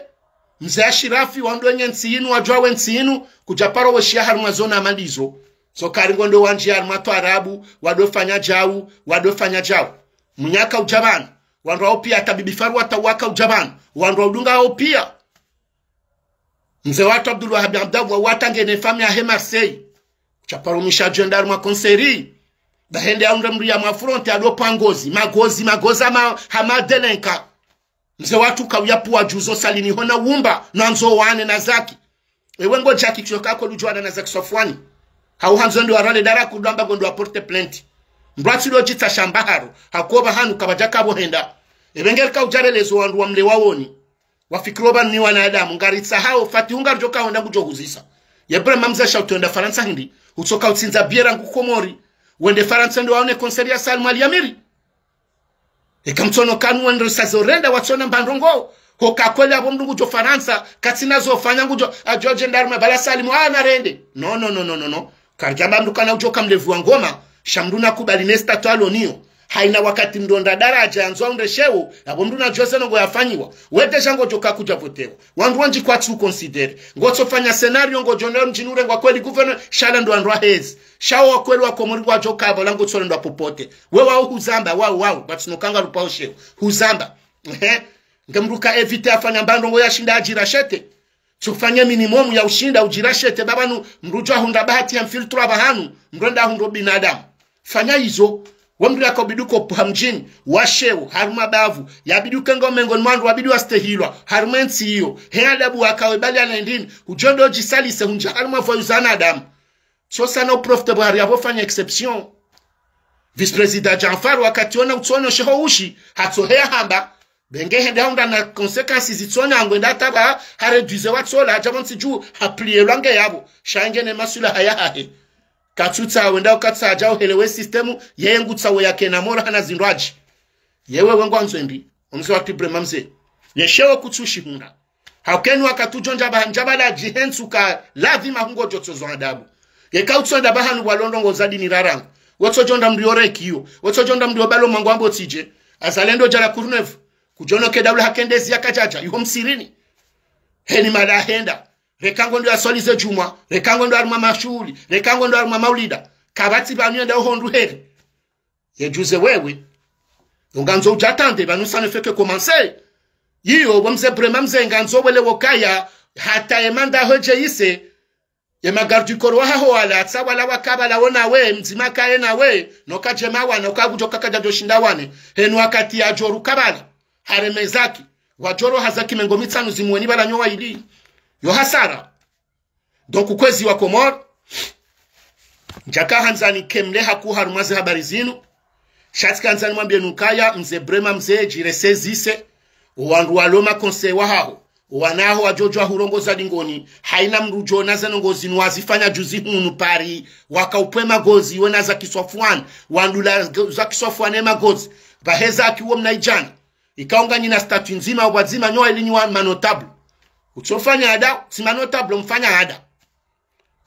mze Ashirafi, wandru wenye ntsi yinu, wadjuwa we ntsi yinu, kudja paro weshiya harumwa zo na madizo. So kari ngondo wandji harumwa twarabu, wado fanya djau, wado fanya djau. Mnyaka udja pvanu, wandru wawo piya hata Bibi Faruata waka udja pvanu, wandru wa udunga wawo piya. Mze watru Abdul Wahab Abdallah wawata ngene famiyi yahe Marseille. Kudja paro mwisha djenda harumwa concert. Bahende aundre mdru ya mwafronte ado pva ngozi. Magozi, magozi hama, hama délinquant. Mze watru kauya pvwa djuzo salini hona umba, na ndzo wane na Zaki. Ewe ngo Jackie kushoka ko ludjuwana na Zaki Sofwani. Hau handzo ndo warale dara kudwamba ngondo wa porte plainte. Mdru atsi lo djitsa shamba haro, hakoba hanu kapvadja kapvo henda. Ewe ngeri kaudjarelezo wandru wa mle wawoni. Wafikiri oba ni wanadamu, ngaritsahao, fati hunga ridjo kaonda ngudjo huzisa. Ye Ibrahima Mze sha utsoenda Farantsa hindri, utsoka utsindza biera ngu Komori, wende Farantsa ndo waone concert ya Salim Ali Amiri. Eka mtsono kanu wende sazo renda watsona mba ndrongoo, hoka kweli apvo mdru ngudjo Farantsa, katsina zo fanya ngudjo, adjo djenda harumwa bala Salim, ah, narende. No, no, no, no, no, no. Karidjamba mdru kana udjoka mlevi wa ngoma, sha mdru nakubali ne statut alo niyo. Haina wakati mdru onda daradja yandzo aundre sheo, yapvo mdru nadjuwa ze ndrongoo yafanyiwa. We déjà ngodjoka kudja votewa. Wandru wandji kwatsu considérer. Ngotsofanya scénario ngodjo nao mdjini urengwa kweli gouverneur, sha la ndo wandru wa hezi. Sha wo wa kweli wa Komori ngwadjoka pvo la ngotsola ndo wa popote. We wao huzamba, wao, wao, batsi no kanga lupvao sheo. Huzamba. Ehe. Nge mdru ka éviter afanya mba ndrongoo ya shinda adjira shete. Tsufanye minimum ya ushinda udjira shete, ba pvanu mdru djo ahundra bahati ya mfiltre pvahanu, mdru enda ahundro binadamu. Fanya izo, we mdru yaka ubidi uko pvwa mdjini, wa sheo, harumwa bavu, yabidi uke nga umengoni mwa wandru, wabidi wastehilwa, harumwa entsi iyo, he adabu waka we bali ana indini, udjo ndo udjisalise, hundja harumwa voyous za wanadamu. Tso sana uprofite pvwa hari yapvo fanya exception. Vice-président Djanfar wakati ona utsono sheho ushi, hatsoheya hamba, be nge hende haundra na conséquences zitsona ngwenda hata ba ha réduire watsola, hadja pvo ntsi dju, haplier lwa nge yapvo, sha nge ne maswila haya hahe. Katsutsa wenda ukatsa hadja uhelewe système, yeye ngutsa we yake na mora hana zindrwadji. Yewe we ngwandzo ndri, omze watru Ibrahima Mze. Ye sheo kutsu shihundra. Haukeni wakati udjo ndja ba, ndja bala djihentsu ka lazima hungodjo tsozo adabu. Yeka utsonda pvahanu pvwa lo ndrongoo za dini rarangu. Wotsodjo ndra mdru yo rekiyo. Wotsodjo ndra mdru yo balo mwangu ambo tsidje. Azalendo djala Courneuve. Kudjono ke daula hakendezi ya kadjadja. Yuho msirini. Heni mala henda. Reka ngondo ya swali ze djumwa. Reka ngondo harumwa mashuhuli. Reka ngondo harumwa maulida. Kapvatsi pvanu yenda uho ndru heri. Yedjuze wewe. Yo ngandzo udja tande, pvanu ça ne fait que commencer. Iyo, bo mze Ibrahima Mze ngandzo wele wokaya, hata ye manda hodje yise, ye ma garde du corps wahaho wala, tsa wala waka pvala wo nawe, mdzima kaye nawe, no kadje mawana, uka kudjo kaka djadjo shinda wane, henu wakati yadjo ruka pvala, hareme Zaki, wadjo roha Zaki mengo mitsanu zimweni pvala nyo wayili. Yo hasara. Donc, kwezi wa Komori, ndjaka handza nike mle haku harumwa ze habari zinu, sha tsika handza nimwambiyeni ukaya, mze Ibrahima Mze, djiressaisissez, o wandru walo ma conseillers wahaho, o wana haho wadjo djuwa hurongoza dingoni, haina mdru djo na ze ndrongoo zinu wazifanya juzi hunu Paris, waka upve magozi, wena Zaki Sofwani, wandru la Zaki Sofwani magozi, pvahe Zaki wo mna idjana. Ikao nganyina statut ndzima, wadzima nyo wayili nyi wa ma notables. Utsofanya ada, tsi ma notables, mfanya ada.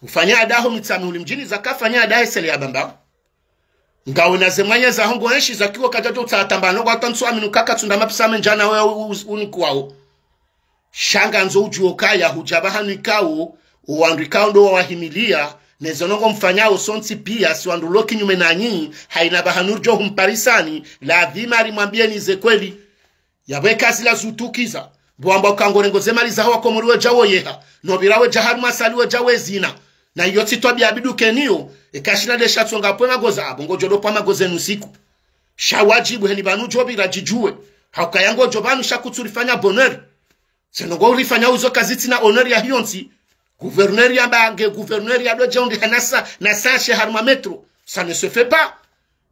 Ufanya ada ho Mitsamihuli mdjini, Zaka fanya ada hesele ya Bambao. Ngawe na ze mwanya zaho ngo enshi Zaki wo kadjadjo utsaha tamba no, kwatsu amini ukaka tsunda mapesa mendji na we u-, u-, unikuwao. Sha ngandzo udjuwe ukaya hudja pvahanu ikao, o wandru ikao ndo wawahimiliya, ne zo ndrongoo mfanyao sontsi piya, si wandru lo kinyume nanyi, haina pvahanu ridjo humparisani, lazima rimwambiyeni ze kweli. Yapvo eka zila zutukiza, bo wamba uka ngo rengo ze mali zaho wa Komori wedja woyeha, no pvira wedja harumwa salle wedja wezina. Na iyo tsi twabiya yabidi uke niyo, eka shina ndesha tsonga pve magozi, apvo ngodjo dopva magozi enu siku. Sha wadjibu heni pvanu djo pvira djidjuwe. Haukaya ngodjo pvanu sha kutsu rifanya bonheur. Ze ndrongoo urifanyao izo kazitsina honneur ya hiyo ntsi. Gouverneur yamba nge gouverneur yadodja undri hanasa na sashe harumwa métro. Ça ne se fait pas.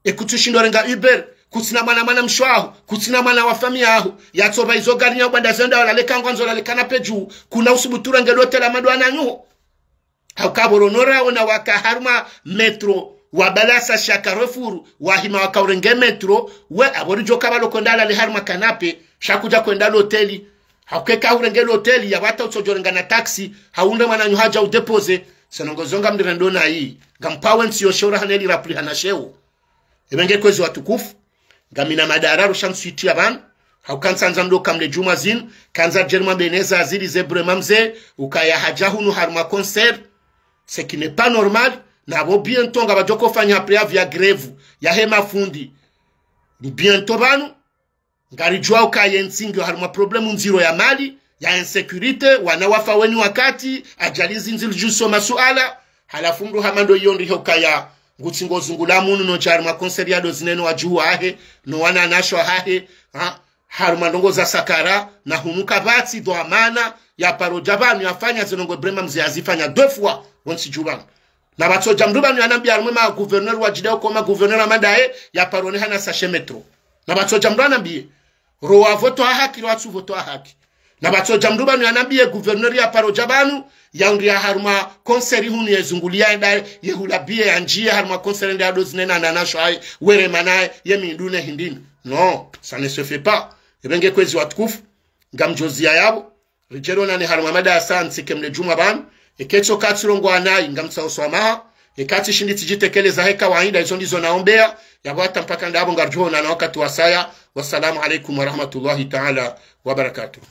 Ekutsushindo renga Uber, kutsina mwana mwana mshe waho, kutsina mwana wa famiyi yaho, yatsopva izo gari nyabwanda zenda walale kangwandzo walale canapé dju, kuna usubutu renge l'hôtel ya madwana nyuho. Hauka pvorono raona waka harumwa métro, wapvala sashe ya Carrefour, wahima waka urenge métro, we apvo ridjo kapvalo kwenda alale harumwa canapé, sha kudja kwenda l'hôtel. Hauka eka urenge l'hôtel, yapvo hata utsodjo renga na taxi, hau undre mwananyaho hadja udéposer, ze ndrongoo zo ngamlirendo nayi, ngampvawe ntsi yo sheo raha neli rapvuli hana sheo. Ebe nge kwezi watukufu, ngamina mada raru sha ntsuyitiya pvanu, hauka ntsandza mdo kamle djumwa zinu, kandza djerima beneza azili ze brema mze, ukaya hadja hunu harumwa concert. Ce qui n'est pas normal, na pvo bientôt ngapvadjoko fanya préavis ya grève, yahe mafundi. Bientôt pvanu, ngaridjuwa ukaya entsi ngiyo harumwa problème ndziro ya mali, ya insécurité, wana wafa weni wakati, ajali nzindzili djuso masuala, halafu mdru hama ndo iyo ndrihe ukaya, ngutsi ngozungula munu nodja harumwa concert yado zineno wadjuhu wahe, no wananyasho wahahe, ha, harumwa ndrongoo za sakara, na hunu kapvatsi dhwamana, yaparo dja pvanu yafanya ze ndrongoo brema mze yazifanya deux fois, wontsi dju pvanu. Na pvatsodja mdru pvanu yanambiye harumwa ma gouverneur wadjida uko ma gouverneur amadaye, yaparo ne hana sashe métro. Na pvatsodja mdru anambiye, ro wavoto ha haki, ro watsu voto ha haki. Na pvatsodja mdru pvanu yanambiye gouverneur yaparo dja pvanu, yaundriya harumwa concert hunu yezunguliya yenda yehula biye yandjiye harumwa concert nde yado zinena nanasho haye, werema naye, ye mindru ne hindri. Non, ça ne se fait pas. Ebe nge kwezi watukufu, ngamdjoziya yapvo, ridje ronane harumwa mada ya saya ntsike mle djumwa pvanu, eka etso katsirongowa nayi, ngamtsaho swamaha, eka tsishindi tsidjitekeleza he kawaida, izo ndizo naombeya, yapvo hata mpaka ndapvo ngaridjo onana wakati wa saya. Wassalamu alaikum warahmatullahi taala wabarakatuh.